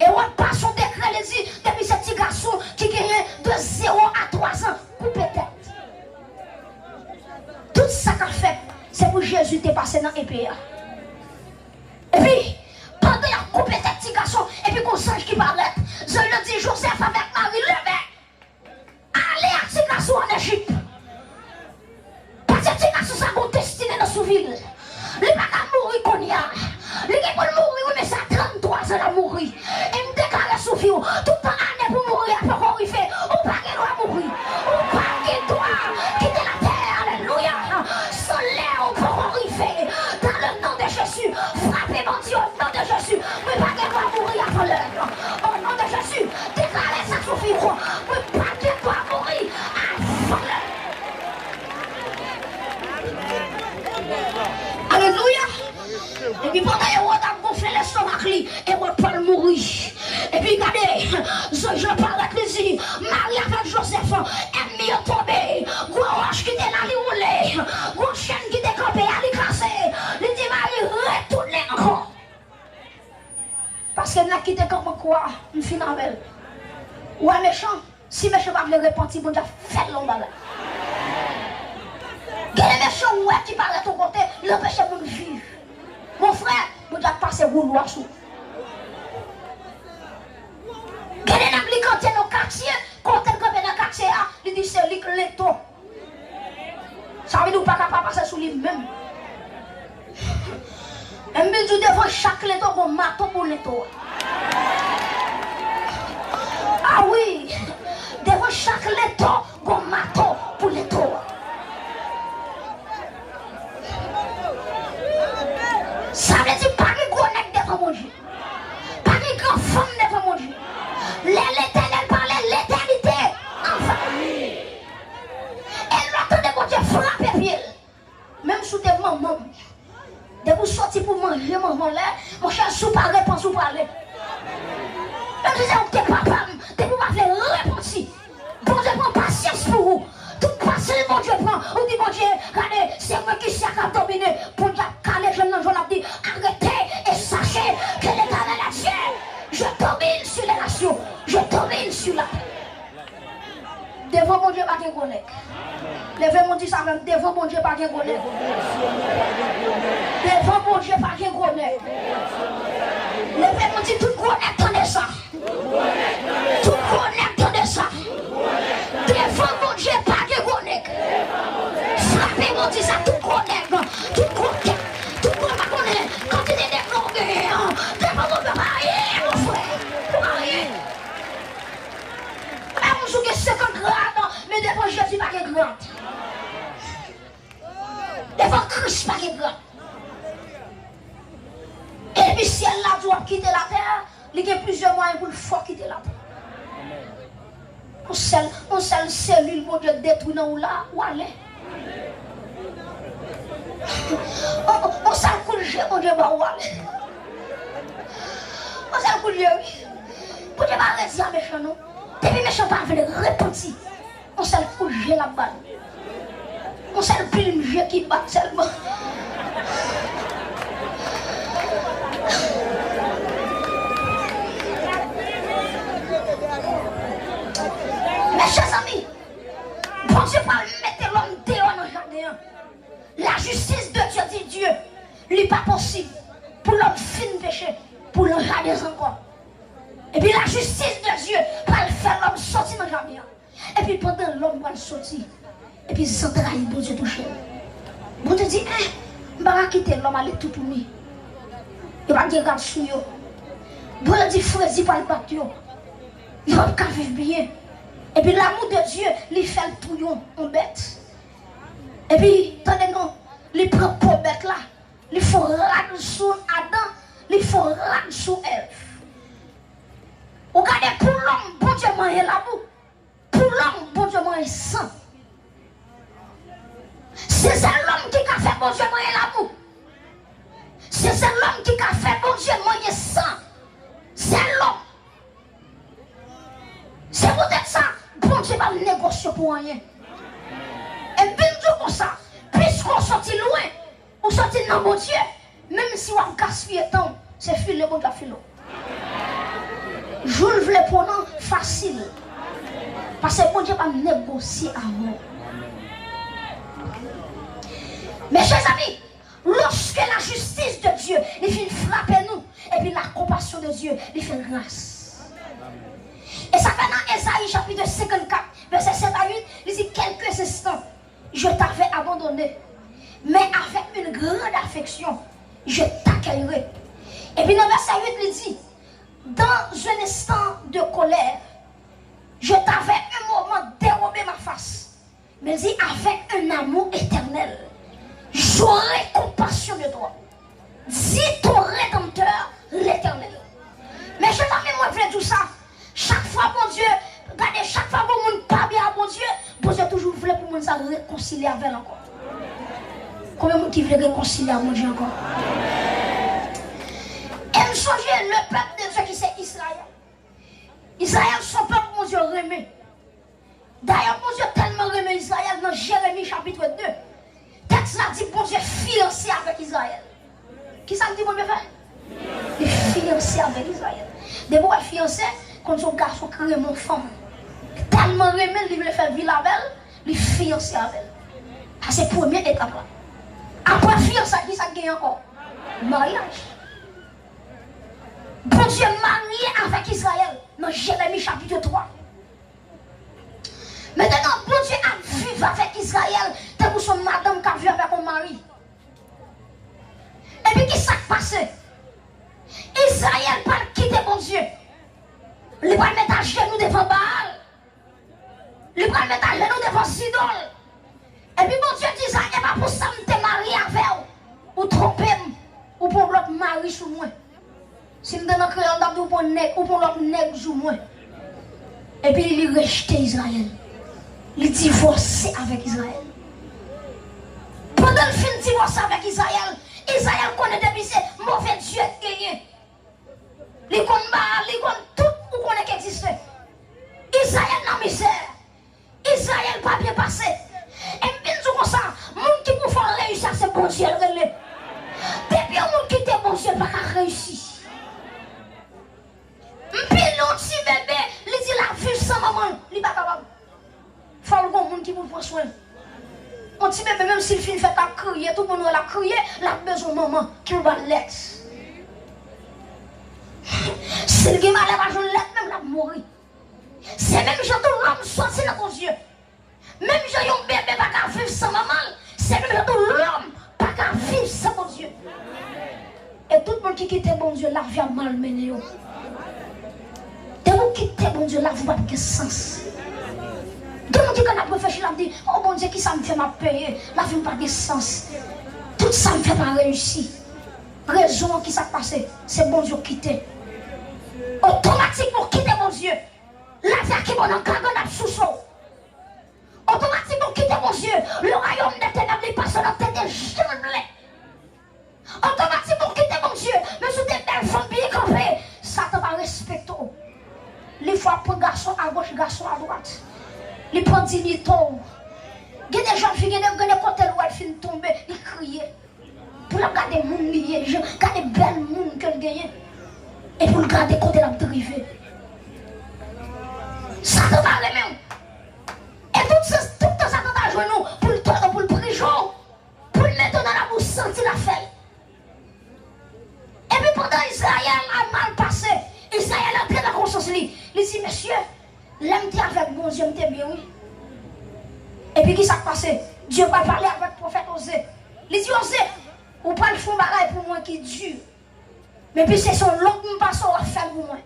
Ewòd pase yon dekrè, li di, depi se ti gason ki genyen de zewo a twa zan, koupe tèt. Tout sa k ap fèt, se pou Jezi te pase nan epe a. Epi, pandan y ap koupe tèt ti gason, epi gon zanj ki parèt, zanj lan di Jozèf avèk Mari, leve, ale ak ti gason an Ejip. Paske ti gason sa gon destine nan sou vi l. Li pa ka mouri kounye a. Li gen pou l mouri, wi, men se a tranntwa zan l ap mouri. E m deklare sou vi w, toutan ane pou mouri a poko rive, ou pa gen dwa mouri. Ou pa gen dwa kite latè, alelouya, san lè ou poko rive. Dans le nom de Jésus, Alelouya! Epi pandan Ewòd ap gonfle lestomak li, Ewòd pral mouri. Epi gade, zanj lan parèt, li di, Mari avèk Jozèf, ènmi yo tonbe. Gwo wòch ki te la, li woule. Gwo chèn ki te kanpe a, li kase. Li di Mari, retounen ankò. Paske nèg ki te kanpe kwa, m fin avè l. Ou wè mechan? Si mechan pa vle repanti, Bondye ap fè l yon bagay. Gen de mechan ou wè ki parèt yon kote, li anpeche moun viv. Mon frè, Bondye ap pase woulwa sou ou. Gen de nèg li kanpe nan katye, kote l kanpe nan katye a, li di se li k lento. Sa vle di ou pa ka pa pase sou li menm. M vin di w devan chak lento gon mato pou lento a. A wi, devan chak lento gon mato pou lento a. Sa vle di pa gen gwo nèg devan Bondye. Pa gen gran fanm devan Bondye. Lè Letènèl pale, letènite anvayi. E lè w tande Bondye frape pye l. Menm si w te manman m, depi w soti pou manje manman lè, monchè, si w pa repanti, w prale. Menm si se ou k te papa m, depi w pa vle repanti, Bondye pran pasyans pou ou. Tout pasyans Bondye pran, ou di Bondye, gade, se mwen ki sa k ap domine. Bondye ap kale jwenn nan jwenn, l ap di, arrêtez et sachez que l'Éternel est Dieu. Je domine sur les nations. Je domine sur la terre. Devan Bondye pa gen gwo nèg. Leve men w di sa avè m, devan Bondye pa gen gwo nèg. Devan Bondye pa gen gwo nèg. Leve men w di tout gwo nèg tande sa. Tout gwo nèg tande sa. Devan Bondye pa gen gwo nèg. Frape men w di sa, tout gwo nèg, tout gwo tèt, tout gwo pa konnen kantite nèg nou genyen an. Devan Bondye pa anyen, mon frè. Ou pa anyen. Menm si w gen senkant grad, men devan Jezi pa gen grad. Devan Kris pa gen grad. Epi syèl la di w ap kite latè, li gen plizyè mwayen pou l fè w kite latè. Yon sèl, yon sèl selil Bondye detwi nan ou la, w ale. Yon, yon, yon sèl kout je Bondye ba w, w ale. Yon sèl kout je, wi. Bondye pa redi a mechan, non. Depi mechan pa vle repanti, yon sèl kout je l ap ba l. Yon sèl plim je ki bat sèlman. Mechèzanmi, Bondye pral mete lòm deyò nan jaden an. Lajistis de Dye di Dye, li pa posib pou lòm fin peche, pou l nan jaden ankò. Epi lajistis de Dye pral fè lòm soti nan jaden an. Epi pandan lòm pral soti, epi zantray Bondye touche l. Bondye di, en, m pa ka kite lòm ale toutouni. Yo pa gen rad sou yo. Bondye di fredi pral bat yo. Yo p ap ka viv byen. Epi lanmou de Dye, li fè l touye yon bèt. Epi, tande non, li pran po bèt la, li fon rad sou Adan, li fon rad sou Èv. Ou gade pou lòm, Bondye manyen labou. Pou lòm, Bondye manyen san. Se sèl lòm ki ka fè Bondye manyen labou. Se sèl lòm ki ka fè Bondye manyen san. Sèl lòm. Se poutèt sa, Bondye p ap negosye pou anyen. E m vin di w konsa, piske w soti lwen, ou soti nan Bondye, menm si w ap gaspiye tan w, se file Bondye ap file w. Jou l vle pran w nan fasil. Paske Bondye p ap negosye avè w. Mechèzanmi, lorsque la justice de Dieu li fin frape nou, epi la compassion de Dieu li fè gras. E sa fè nan Ezayi chapit senkannkat, vèsè sèt a uit, li di, quelques instants, je t'avais abandonné, mais avec une grande affection, je t'accueillerai. Epi nan vèsè uit, li di, dans un instant de colère, je t'avais un moment dérobé ma face. Men li di, avec un amour éternel, j'aurai compassion de toi, dit ton Rédempteur, l'Éternel. Mechèzanmi, mwen vle di w sa, chak fwa Bondye, gade, chak fwa gon moun pa byen a Bondye, Bondye toujou vle pou moun sa rekonsilye avè l ankò. Konbyen moun ki vle rekonsilye ak Bondye ankò? E m sonje le pèp de Dye ki se Izrayèl. Izrayèl se yon pèp Bondye renmen. Dayè, Bondye tèlman renmen Izrayèl, nan Jeremi chapit de, tèks la di Bondye fiyanse avèk Izrayèl. Kisa l di Bondye fè? Li fiyanse avèk Izrayèl. Depi w wè fiyanse, konn se yon gason ki renmen yon fanm. Tèlman renmen l, li vle fè vi l avè l, li fiyanse avè l. Sa se premye etap la. Apre fiyanse, kisa k genyen ankò? Maryaj. Bondye marye avèk Izrayèl nan Jeremi chapit twa. Mentnan, Bondye ap viv avèk Izrayèl tankou se yon madanm k ap viv avèk yon mari. Epi ki sa k pase? Izrayèl pral kite Bondye. Li pral met ajenou devan Baal. Li pral met ajenou devan zidòl. Epi Bondye di sa, e pa pou sa m te marye avè w. Ou twonpe m. Ou pran lòt mari sou mwen. Si m te nan kreyòl, m t ap di ou pran nèg, ou pran lòt nèg sou mwen. Epi li rejte Izrayèl. Li divòse avèk Izrayèl. Pandan l fin divòse avèk Izrayèl, Izrayèl konnen depi se move dye l genyen. Li konn Baal, li konn tout ou konnen ki egziste. Izrayèl nan mizè. Izrayèl pa byen pase. E m vin di w konsa, moun ki pou fè w reyisi a, se Bondye l rele. Depi yon moun kite Bondye, l pa ka reyisi. M pi lwen yon ti bebe, li di l ap viv san manman l, li pa kapab. Fò l gon moun ki pou l pran swen l. Yon ti bebe, menm si l fin fèt ap kriye, tout moun wè l ap kriye, l ap bezwen manman ki pou ba l lèt. Si l gen malè pa jwenn lèt menm, l ap mouri. Se menm jan tou lòm sòti nan Bondye. Menm jan yon bebe pa ka viv san manman l, se menm jan tou lòm pa ka viv san Bondye. E tout moun ki kite Bondye, lavi ap malmennen yo. Depi w kite Bondye, lavi w p ap gen sans. Gen moun ki konn ap reflechi, l ap di, "O Bondye, kisa m fè m ap peye? Lavi m pa gen sans. Tout sa m fè pa reyisi." Rezon an, kisa k pase? Se Bondye w kite. Otomatikman, w kite Bondye. Lavi a ki bon nan gagann ap souse w. Otomatikman, w kite Bondye. Le wayòm dè tenèb li pase nan tete jan l vle. Otomatikman, w kite Bondye. Men si w te bèl fanm byen kanpe, Satan pa respekte w. Li fè w ap pran gason agoch, gason adwat. Li pran diyite w. Gen de jèn fi, gen de, gen de kote l wè l fin tonbe, li kriye. Pou l ap gade moun li ye, jan, gade bèl moun ke l genyen. E pou l gade kote l ap drive. Satan pa renmen w. E tout se, tout tan Satan ta jwenn ou, pou l tòde w, pou l prije w, pou l mete w nan labou, santi l ap fè l. Epi pandan Izrayèl a mal pase, Izrayèl antre nan konsyans li. Li di, "Mesye, lè m te avèk Bondye, m te byen, wi." Epi kisa k pase? Dye pral pale avèk pwofèt Oze. Li di, "Oze, ou pral fè yon bagay pou mwen ki di. Men pi se yon lòt m pase, w ap fè l pou mwen."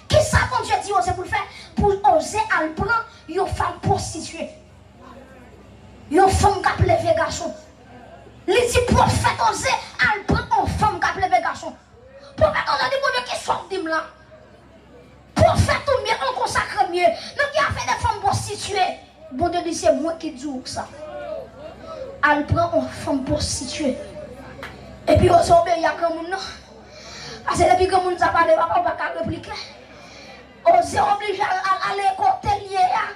Kisa Bondye di Oze pou l fè? Pou Oze al pran yon fanm pwostitye. Yon fanm k ap leve gason. Li di pwofèt Oze al pran yon fanm k ap leve gason. Pwofèt Oze di, "Bondye, kisa w ap di m la? Pwofèt ou m ye, ou konsakre m ye. Nan ki afè de fanm pwostitye?" Bondye di, "Se mwen ki di w sa. Al pran yon fanm pwostitye." Epi Oze obeyi a granmoun nan. Paske depi granmoun sa pale, papa w pa ka replike. Oze oblije al, al, ale kote l ye a.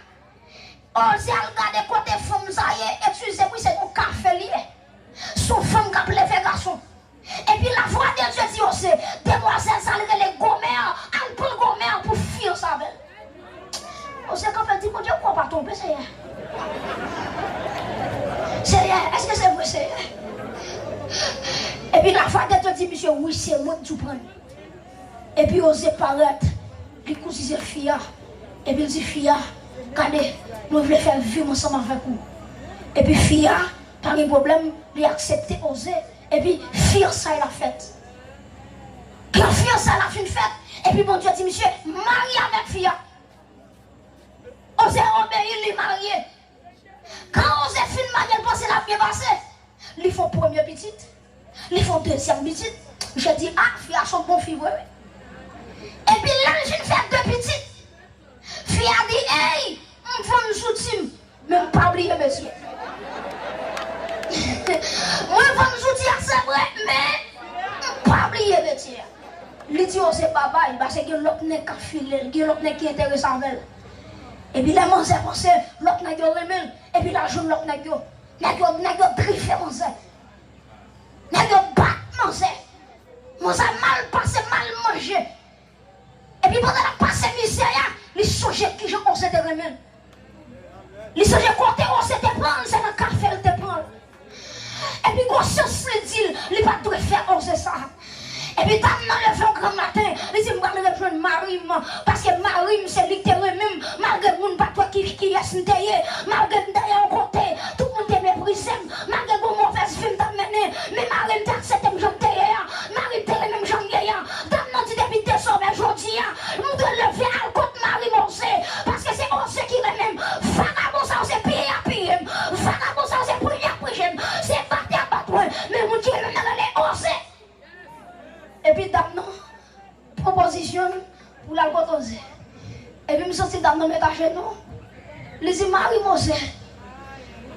Oze al gade kote fanm sa ye, eskize m wi, se yon kafe li ye. Se yon fanm k ap leve gason. Epi lavwa de Dye di Oze, demwazèl sa l rele Gomè, al pran Gomè pou fiyanse avè l. Oze kanpe l di, "Bondye, ou kwè w pa twonpe, Seyè? Seyè, èske se vre, Seyè?" Epi lavwa de Dye di misye, "Wi, se mwen k di w pran l." Epi Oze parèt, li kouzize fi a. Epi l di fi a, "Gade, mwen vle fè vi m ansanm avèk ou." Epi fi a, pa gen pwoblèm, li aksepte Oze. Epi fiyansay la fèt. Kan fiyansay la fin fèt, epi Bondye di misye, "Marye avèk fi a." Oze obeyi, li marye. Kan Oze fin marye, l panse l ap byen pase. Li fè yon premye pitit. Li fè yon dezyèm pitit. Misye di, "A, fi a se yon bon fi vre, wi." Epi lè l fin fè de pitit, fi a di, "Ey, m vann zouti m, men m pa bliye mesye. Mwen Di Oze babay, paske gen lòt nèg k ap file l, gen lòt nèg ki enterese avè l. Epi lè manzè panse lòt nèg yo renmen l, epi l al jwenn lòt nèg yo. Nèg yo, nèg yo drive manzè. Nèg yo bat manzè. Manzè mal pase, mal manje. Epi pandan l ap pase mizè a, li sonje kijan Oze te renmen l. Li sonje kote Oze te pran l, se nan kafe l te pran l. Epi konsyans li di l, li pa t dwe fè Oze sa. Epi dam nan leve yon granmaten, li di, "M pral rejwenn mari m, paske mari m se li k te renmen m, malgre moun pa t wè ki, kiyès m te ye, malgre m te yon kote, tout moun te meprize m, malgre gon movèz vi m t ap mennen, men mari m te aksepte m jan m te ye a, mari m te renmen m jan m ye a." Dam nan di, "Depi dezòmè jodi a, m dwe leve al kont mari m Oze, paske se Oze ki renmen m. Vagabon sa yo se piye y ap piye m. Vagabon sa yo se prije y ap prije m. Se bat y ap bat mwen. Men moun ki renmen m nan rele Oze." Epi dam nan pran pozisyon l pou l al kot Oze. Epi m santi dam nan met ajenou. Li di, "Mari m Oze,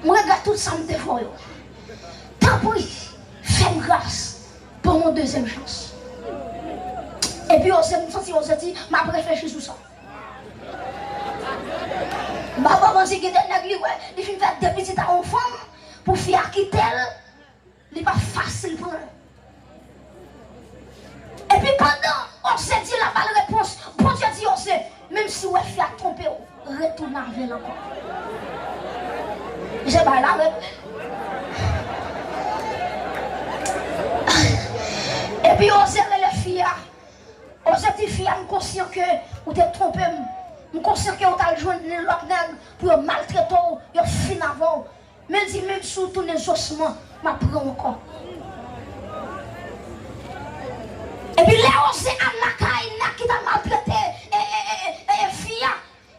m regrèt tout sa m te fè w yo. Tanpri, fè m gras, ban m yon dezyèm chans." Epi Oze, m santi Oze di, "M ap reflechi sou sa." Baba Manzi gen de nèg li wè, li fin fè de pitit a yon fanm, pou fi a kite l, li pa fasil pran l. Epi pandan Oze di l ap ba l repons, Bondye di Oze, "Menm si w wè fi a twonpe w, retounen avè l ankò." Misye bay la red. Epi Oze rele fi a. Oze di fi a, "M konsyan ke ou te twonpe m. M konsyan ke ou t al jwenn lòt nèg pou yo maltrete w, yo fin avè w. Men l di, menm si w tounen zosman, m ap pran w ankò." Epi lè Oze al lakay nèg ki t ap maltrete e, e, e, e, e, fi a,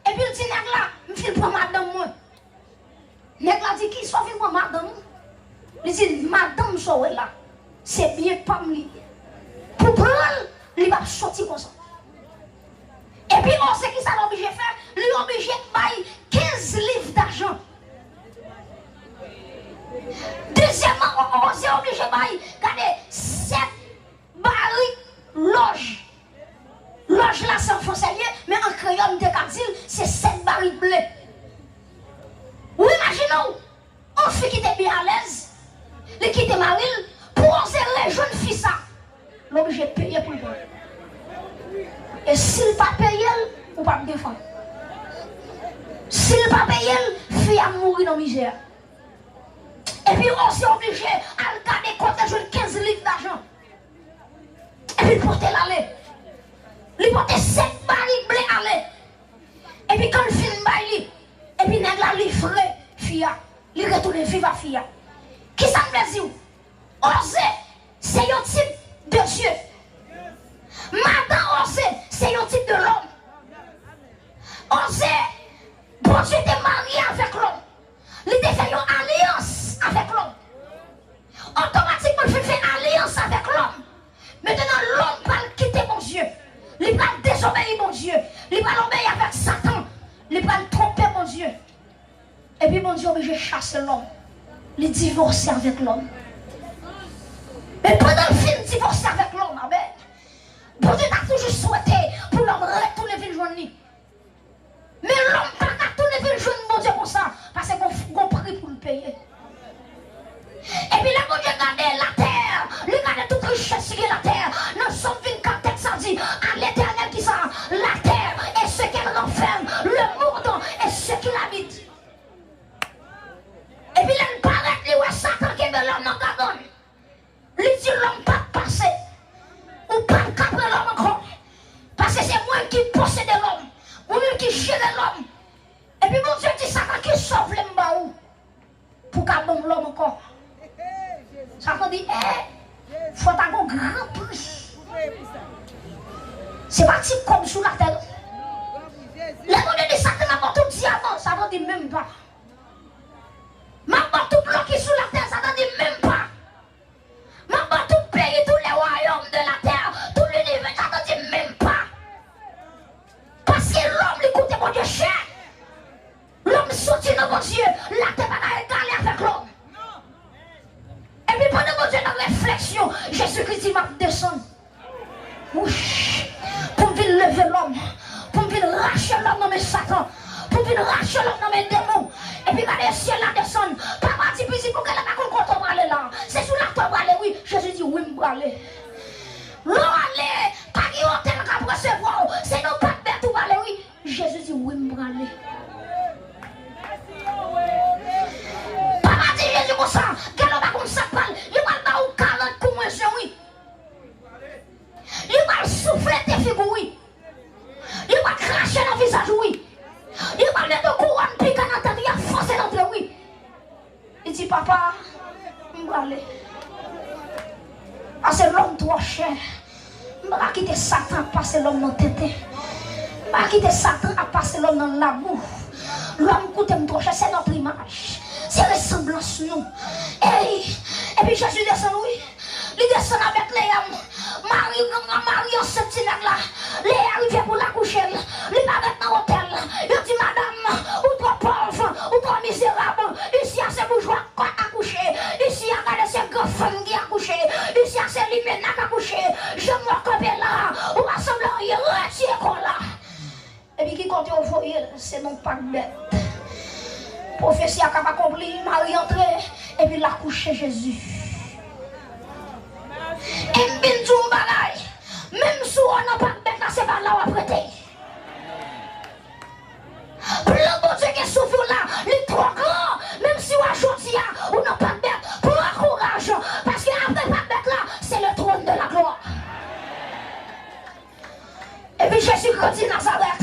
epi l di nèg la, "M fin pran madanm mwen." Nèg la di, "Kisa w vin pran madanm ou?" Li di, "Madanm sa w wè la, se byen pa m li ye. Pou pran l, li p ap soti konsa." Epi Oze, kisa l oblije fè? Li oblije bay kenz liv dajan. Dezyèmman, O-, Oze oblije bay, gade, sèt barik lòj. Lòj la se an fransè l ye, men an kreyòl m te ka di l se sèt barik ble. Ou imajine w, yon fi ki te byen alèz, li kite mari l pou Oze rejwenn fi sa, l oblije peye pou l pran l. E si l pa peye l, ou p ap gen fanm. Si l pa peye l, fi a mouri nan mizè. Epi Oze oblije al gade kote l jwenn kenz liv dajan. Epi l pote l ale. Li pote sèt barik ble ale. Epi kan l fin bay li, epi nèg la livre fi a. Li retounen viv ak fi a. Kisa m vle di w? Oze se yon tip de Dye. Madan Oze se yon tip de lòm. Oze, Bondye te marye avèk lòm. Li te fè yon alyans avèk lòm. Otomatikman, l fin fè alyans avèk lòm. Mentnan, lòm pral kite Bondye. Li pral dezobeyi Bondye. Li pral obeyi avèk Satan. Li pral twonpe Bondye. Epi Bondye oblije chase lòm. Li divòse avèk lòm. Men pandan l fin divòse avèk lòm, amèn, Bondye ta toujou swete pou lòm retounen vin jwenn li. Men lòm pa ka tounen vin jwenn Bondye konsa, paske gon, gon pri pou l peye. Epi lè Bondye gade latè, li gade tout richès ki gen latè, nan Sòm vennkat, tèks la di, à l'Éternel, kisa? La terre et ce qu'elle renferme, le monde et ceux qui l'habitent. Epi lè l parèt, li wè Satan kenbe lòm nan gagann. Li di lòm p ap pase. Ou p ap ka pran lòm ankò. Paske se mwen ki posede lòm. Mwen menm ki jere lòm. Epi Bondye di Satan, "Kisa w vle m ba ou pou w ka ban m lòm ankò?" Satan di, "Eh, fò ta gon gran pri. Se pa ti kòb sou latè, non." Lè Bondye di Satan, "M ap ba w tout dyaman," Satan di, "Menm pa." "M ap ba w tout lò ki sou latè," Satan di, "Menm pa." "M ap ba w tout peyi, tous les royaumes de la terre, tout l'univers," Satan di, "Menm pa." Paske lòm, li koute Bondye chè. Lòm soti nan Bondye, latè pa ka egale avèk lòm. Epi pandan Bondye nan refleksyon, Jezikri di, "M ap desann." Wouch. vin leve lòm, pou m vin rache lòm nan men Satan, pou m vin rache lòm nan men demon. Epi gade syèl la desann. Papa di, pitit, ou genlè pa konn kote w prale la. Se sou latè w prale, wi. Jezi di, wi, m prale. Lè w ale, pa gen otèl k ap resevwa w. Se nan pak bèt ou prale, wi. Jezi di, wi, m prale. Papa di Jezi konsa, genlè w pa konn sa k pral. Yo pral ba w karant kou mwen zen, wi. Li pral souflete figi w, wi. Li pral krache nan vizaj ou, wi. Li pral mete yon kouwòn pika nan tèt ou, y ap fòse l antre, wi. Li di, papa, m prale. Pase lòm twò chè. M pa ka kite Satan ap pase lòm nan tenten. M pa ka kite Satan ap pase lòm nan labou. Lòm koute m twò chè, se nòt imaj. Se resanblans nou. Ey, epi Jezi desann, wi. Li desann nan Betleyèm. Mari, granmari ansent ti nèg la. Lè a rive pou l akouche l, li pa ret nan otèl. Yo di, madanm, ou twò pòv, ou twò mizerab. Isi a se boujwa k ap akouche. Isi a, gade, se gran fanm ki akouche. Isi a, se limena k akouche. Jan mwen kanpe la, ou pa sanble anyen, retire kò w la. Epi ki kote yo voye l, se nan pak bèt. Pwofesi a k ap akonpli, Mari antre, epi l akouche Jezi. E m vin di w yon bagay, menm si w nan pak bèt la, se pa la w ap rete. Plan Bondye gen sou vi w la, li twò gran, menm si w a jodi a, ou nan pak bèt, pran kouraj, paske apre pak bèt la, se le trône de la gloire. Epi Jezi grandi Nazarèt.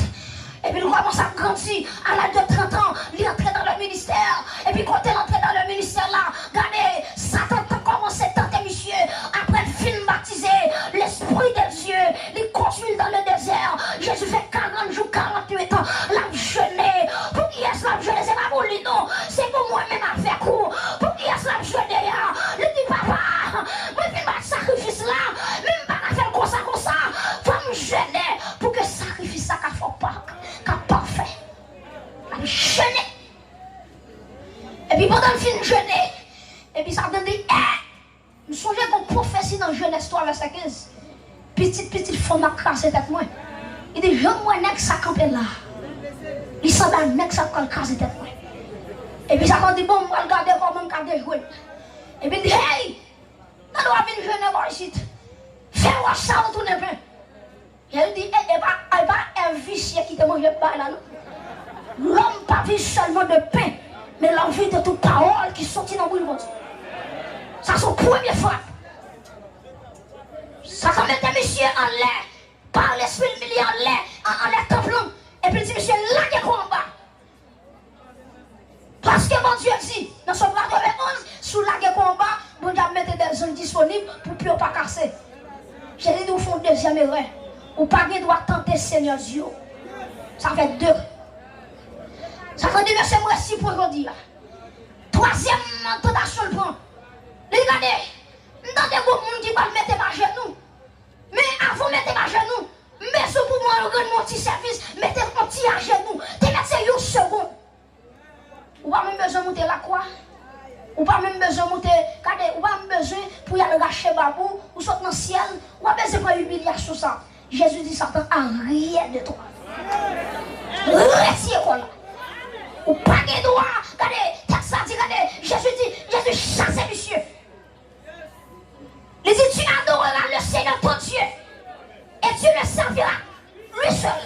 Epi li kòmanse ap grandi. A laj de trant an, li antre dans le ministère. Epi kote l antre dans le ministère la, gade, Satan t ap kòmanse tante misye. Apre l fin batize, Lespri de Dye, li kondui l dans le désert. Jezi fè karant jou, karant nwit, l ap jene. Pou kiyès l ap jene? Se pa pou li non. Se pou mwen menm avèk ou. Pou kiyès l ap jene a? Li di, papa, mwen fin bat sakrifis la, men m pa ka fè l konsa, konsa. Fò m jene pou ke sakrifis la ka fè pa, ka pafè. L ap jene. Epi pandan l fin jene, epi Satan di, eh, m sonje gon pwofesi nan Jenèz twa vèsè kenz. Pitit, pitit fanm ap kraze tèt mwen. Li di, jan m wè nèg sa kanpe la, li sanble a nèg sa k pral kraze tèt mwen. Epi Satan di, bon, m pral gade kòman m ka dejwe l. Epi l di, hey! Gade w ap vin jene bò isit. Fè wòch sa yo tounen pen. Jezi di, e, e pa, e pa Èv visye ki te manje bagay la, non. L'homme pas vit seulement de pain, mais l'homme vit de toute parole qui sortit nan bouch Bondye. Sa se yon premye frap. Satan mete misye anlè, pa lespri l, li anlè, an, anlè tanp lan. Epi l di misye, lage kò anba. Paske Bondye di, nan Sòm katrevenn onz, si w lage kò anba, Bondye ap mete dè zanj disponib pou pye w pa kase. Jezi di w fè yon dezyèm erè. Ou pa gen dwa tante Senyè Dye w. Sa fè de. Sa fè de, mesye, m resi pou jodi a. Twazyèm tantasyon l pran. Li gade, m tande gon moun ki pral mete m ajenou. Men avan w mete m ajenou, m bezwen pou mwen rann mwen yon ti sèvis, mete m yon ti ajenou. Te mèt se yon segonn. Ou pa menm bezwen moute lakwa. Ou pa menm bezwen moute, gade, ou pa menm bezwen pou y al rache bab ou, ou sot nan syèl, ou pa bezwen pran imilyasyon sa. Jezi di Satan, a rien de toi. Retire kò la. Ou pa gen dwa, gade, tèks la di, gade, Jezi di, Jezi chase misye. Li di, tu adoreras le Seigneur ton Dieu, et tu le serviras lui seul.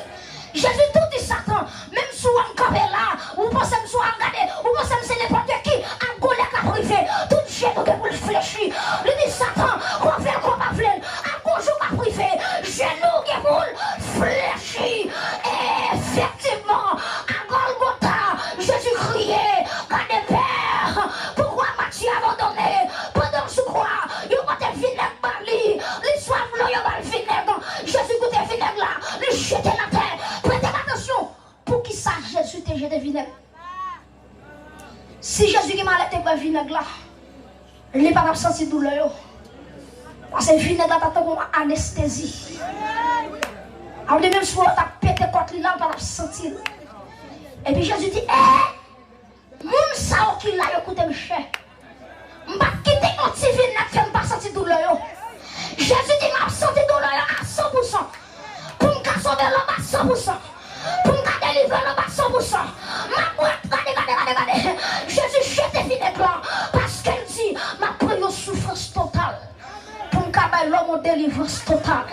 Jezi tou di Satan, menm si w wè m kanpe la, ou panse m sou a gade, ou panse m se nenpòt ki, ap gon lè k ap rive, tout jenou gen pou l flechi. Li di Satan, kò vle l, kò pa vle l, ap gon jou k ap rive, jenou gen pou l flechi. E efektivman, a Gòlgota, Jezi kriye, gade Pè, poukwa m'as-tu abandonné? Pandan l sou kwa, yo pote vinèg ba li. Li swaf dlo, yo ba l vinèg. Jezi goute vinèg la, li jete l atè. Prete atansyon, poukisa Jezi te jete vinèg? Si Jezi gen malè te bwè vinèg la, li pa t ap santi doulè yo. Paske vinèg la t ap tankou yon anestezi. Sa vle di menm si yo t ap pete kòt li la, l pa t ap santi l. Epi Jezi di, eh! Moun sa yo ki la, yo koute m chè. M p ap kite yon ti vinèg fè m pa santi doulè yo. Jezi di m ap santi doulè yo a san pou san. Pou m ka Yon delivrans total.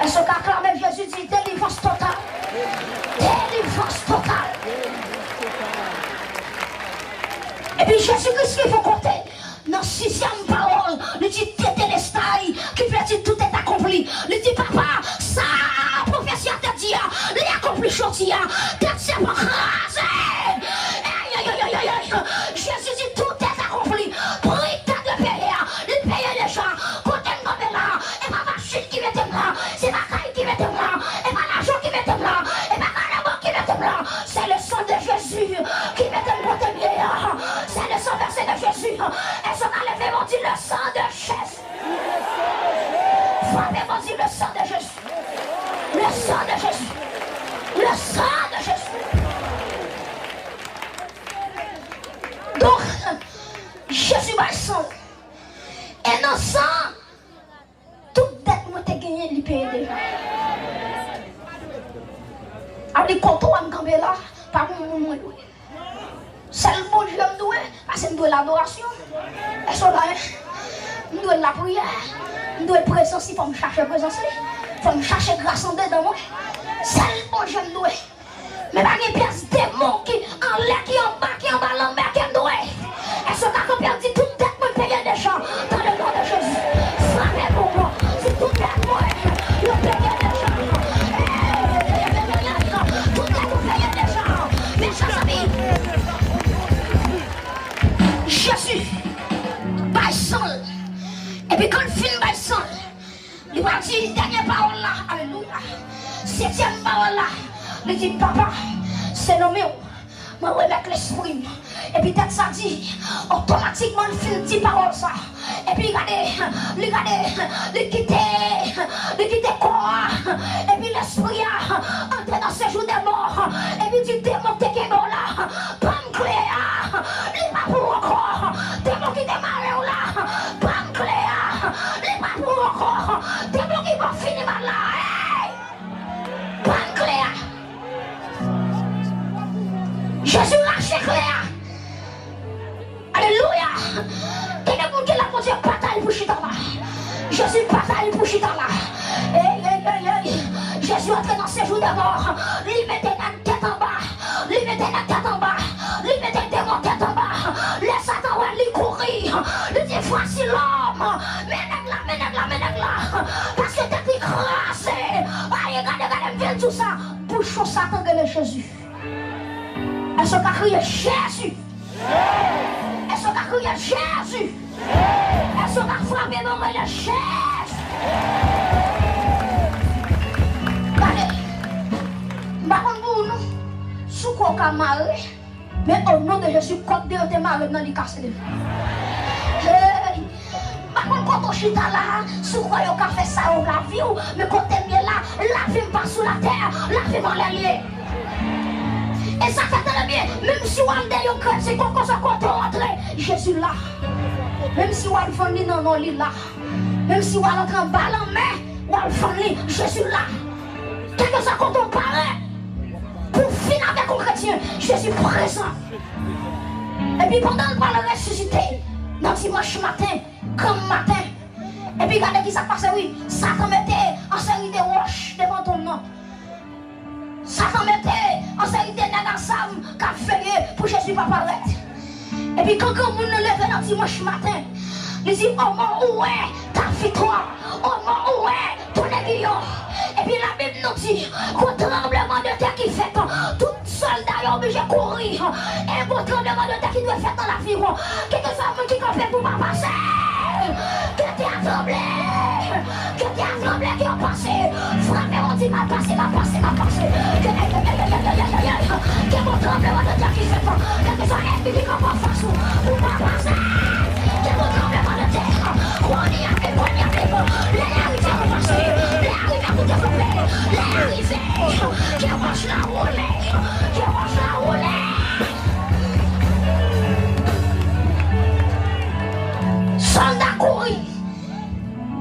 Èske w ka aklame Jezi, di, delivrans total? Delivrans total. Epi Jezi Kris rive yon kote, nan sizyèm pawòl, li di, tetelestai, ki vle di tout est accompli. Li di, papa, sa pwofesi a te di a, li akonpli jodi a. Tèt sèpan kraze. Ay, ay, ay, ay, ay, ay. Jezi di, tout est accompli. Pri ki te dwe peye a, li peye deja. Kote m kanpe la, e pa machin ki mete m la, se pa kay ki mete m la, e pa lajan ki mete m la, e pa kalabò ki mete m la. C'est le sang de Jésus qui mete m kote m ye a. C'est le sang versé de Jésus. Èske w ka leve men w di, le sang de Jésus? Frape men w di, le sang de Jésus. Le sang de Jésus. Le sang de Jésus. Donk, Jezi bay san l. E nan san, tout dèt mwen te genyen, li peye deja. Sa vle di kote w wè m kanpe la, pa gon moun mwen dwe. Sèl Bondye m dwe, paske m dwe ladorasyon. Èske w la, en? M dwe lapriyè. M dwe prezans li, fò m chache prezans li. Fò m chache gras andedan mwen. Sèl Bondye m dwe. Men pa gen pyès demon ki anlè, ki anba, ki anba lanmè ke m dwe. Èske w ka kanpe, di, tout dèt mwen peye deja, dans le nom de Jésus? Frape pou mwen. Di, tout dèt mwen, yo peye deja. Tout dèt ou peye deja. Mechèzanmi, Jezi bay san l. Epi kan l fin bay san l, li pral di dènye pawòl la. Alelouya. Setyèm pawòl la, li di, papa, se nan men w mwen remèt lespri m. Epi tèt sa di, otomatikman l fin di pawòl sa. Epi gade, li gade, li kite, li kite kò a. Epi lespri a antre nan sejou dè mò. Epi di, demon ki te kenbe w la, pran kle a, li pa pou ou ankò. Demon ki te mare w la, pran kle a, li pa pou ou ankò. Demon ki ba w fini mal la, hey! Pran kle a. Jezi rache kle a. Alelouya! Gen de moun ki la, Bondye batay pou chita la. Jezi batay pou chita la. Ey, ey, ey, ey. Jezi antre nan sejou dè mò. Li mete nèg tèt anba. Li mete nèg tèt anba. Li mete demon tèt anba. Lè Satan wè, li kouri. Li di, vwasi lòm. Men nèg la, men nèg la, men nèg la. Paske tèt li kraze. Ay, gade, gade, m vin di w sa. Bouch yon Satan rele Jezi. Èske w ka kriye Jezi? Èske w ka kriye Jezi? Èske w ka frape men w rele Jezi? Gade, m pa konn pou ou non, sou kò w ka mare, men o non de Jezi, kòd de yo te mare m nan, li kase deja. Hey! M pa konn kote w chita la, si w kwè yo ka fè sa yo lavi w, men kote m ye la, lavi m pa sou latè, lavi m anlè l ye. E sa fè, tande byen, menm si w al dèyè yon kretyen, kòkòsa kote w antre, Jezi la. Menm si w al vann li nan non, li la. Menm si w al antre anba lanmè, w al vann li, Jezi la. Kèlkeswa kote w parèt pou w fin avèk yon kretyen, Jezi prezan. Epi pandan l pral resisite nan dimanch maten, granm maten, epi gade ki sa k pase, wi. Satan mete yon seri de wòch devan tonm nan. Satan mete yon seri de nèg a zam k ap veye pou Jezi pa parèt. Epi kan granmoun nan leve nan dimanch maten, li di, oman ou wè Tafitwa, oman ou wè Tonè Giyon. Epi Labib nou di, gon tranblemanntè ki fèt, tout sòlda yo oblije kouri. E gon tranblemanntè ki dwe fèt nan lavi w. Kèlkeswa moun ki kanpe pou w pa pase, ke tè a tranble. Ke tè a tranble, ke yo pase. Frape, w di, m ap pase, m ap pase, m ap pase. Ke, ke, ke, ke, ke, ke, ke, ke, ke gon tranblemanntè ki fèt. Kèlkeswa ènmi ki kanpe anfas ou, pou w pa pase. Ke gon tranblemanntè. Kounye a menm, kounye a menm. Lè a rive pou pase. Lè a rive pou devlope. Lè a rive. Ke wòch la woule. Ke wòch la woule. Sòlda kouri.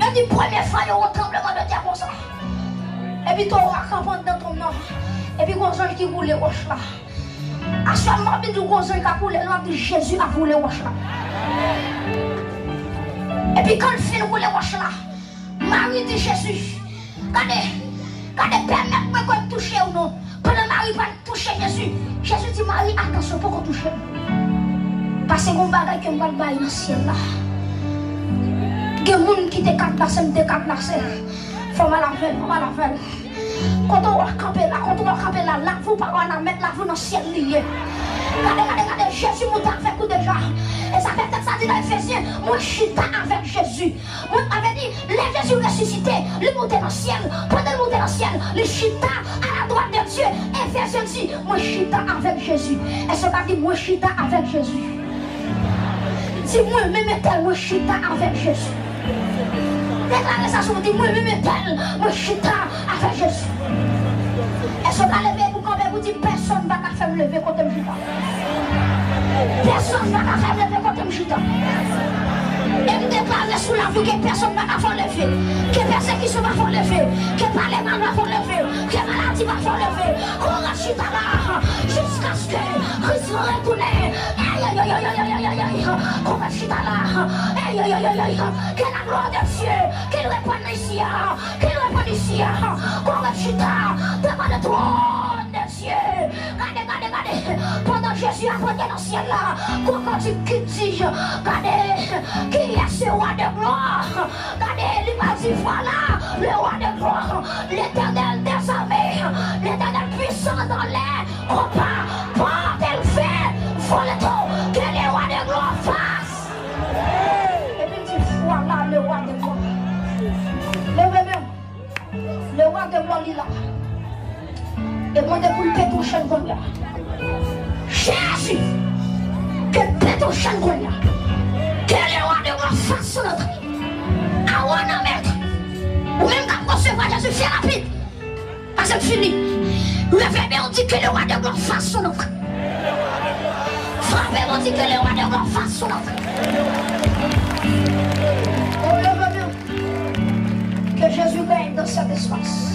Yo di premye fwa yo wè tranblemanntè konsa. Epi towo a kanpe anndan tonm nan. Epi gon zanj ki woule wòch la. Aswè m ap di w gon zanj k ap woule l, m ap di Jezi ap woule wòch la. Epi kan l fin woule wòch la, m Mari di Jezi, gade, gade, pèmèt mwen ke m touche w non. Pandan Mari pral touche Jezi, Jezi di Mari, atansyon, poko touche m. Paske gen yon bagay ke m pral bay nan syèl la. Gen moun ki te ka plase, m te ka plase. Fò m al avè l, fò m al avè l. Kote w kanpe la, kote w kanpe la, lavi w pa ann a mèt, lavi w nan syèl li ye. Gade, gade, gade, Jezi monte avèk ou deja. E sa fè tèks la di nan Efezyen, mwen chita avèk Jezi. Mwen, sa vle di, lè Jezi resisite, li monte nan syèl. Pandan l monte nan syèl, li chita à la droite de Dieu. Efezyen di, mwen chita avèk Jezi. Èske w ka di, mwen chita avèk Jezi? Di, mwen menm entèl, mwen chita avèk Jezi. Deklare sa sou, di, mwen menm entèl, mwen chita avèk Jezi. Èske w ka leve pou kanpe pou di, pèsonn pa ka fè m leve kote m chita? Pèsonn pa ka fè m leve kote m chita. E m deklare sou lavi w ke pèsonn pa ka fè w leve. Ke pèsekisyon pa fè w leve. Ke pale mal pa fè w leve. Ke maladi pa fè w leve. Kouri chita la jiskaske Kris retounen. Ayayayayayayay. Kouri chita la. Ayayayayay. Que la gloire de Dieu, qu'il reprenne ici, qu'il reprenne ici. Kouri chita devan le trône de Dieu. Gade, gade, gade. Pandan Jezi ap antre nan syèl la, gon kantik ki di, gade, qui est ce roi de gloire? Gade, li pa di, voilà le roi de gloire, l'Éternel des armées, l'Éternel puissant dans les combats, porte élevée, volet haut, que le roi de gloire passe. Epi l di, voilà le roi de gloire. Leve men w. Le roi de gloire li la. E mande pou l pete yon chenn kounye a. Jezi! Ke l pete yon chenn kounye a. Que le roi de gloire fasse son entrée. Awana mèt. Ou menm k ap resevwa Jezi, fè rapid. Paske l fini. Leve men w, di que le roi de gloire fasse son entrée. Frape, ou di que le roi de gloire fasse son entrée. Ou leve men w. Que Jésus règne dans cet espace.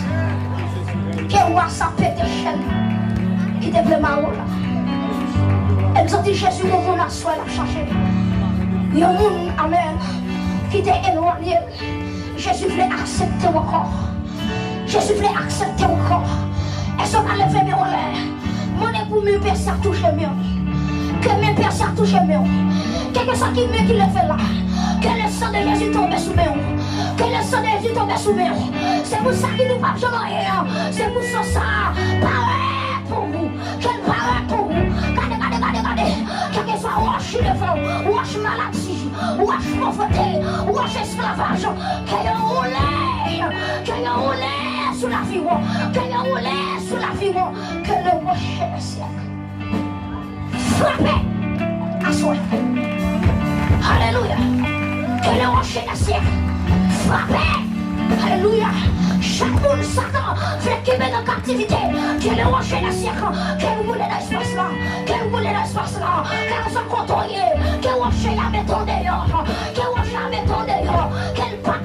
Ke wa sa pete chèn ki te vle mare w la. E m santi Jezi gon moun aswè l ap chache. Yon moun, amèn, ki te elwanye l. Jezi vle aksepte w ankò. Jezi vle aksepte w ankò. Èske w ka leve men w anlè? Mande pou men Pè sa touche men w. Ke men Pè sa touche men w. Kèlkeswa ki men ki leve la, ke le san de Jezi tonbe sou men w. Ke le san de Jezi tonbe sou men w. Se pou sa ki nou p ap janm anyen an. Se pou san sa parèt pou ou. Ke l parèt pou ou. Gade, gade, gade, gade. Kèlkeswa wòch ki leve w, wòch maladi, wòch povrete, wòch esklavaj, ke yo woule, ke yo woule sou lavi w, ke yo woule sou lavi w, que le rocher des siècles frape aswè. Alelouya. Que le rocher des siècles frape. Alelouya. Chak moun Satan vle kenbe nan kaptivite, que le rocher des siècles, ke l woule nan espas la, ke l woule nan espas la, kèlkeswa kote w ye, ke wòch la mete w deyò, ke wòch la mete w deyò, ke l pa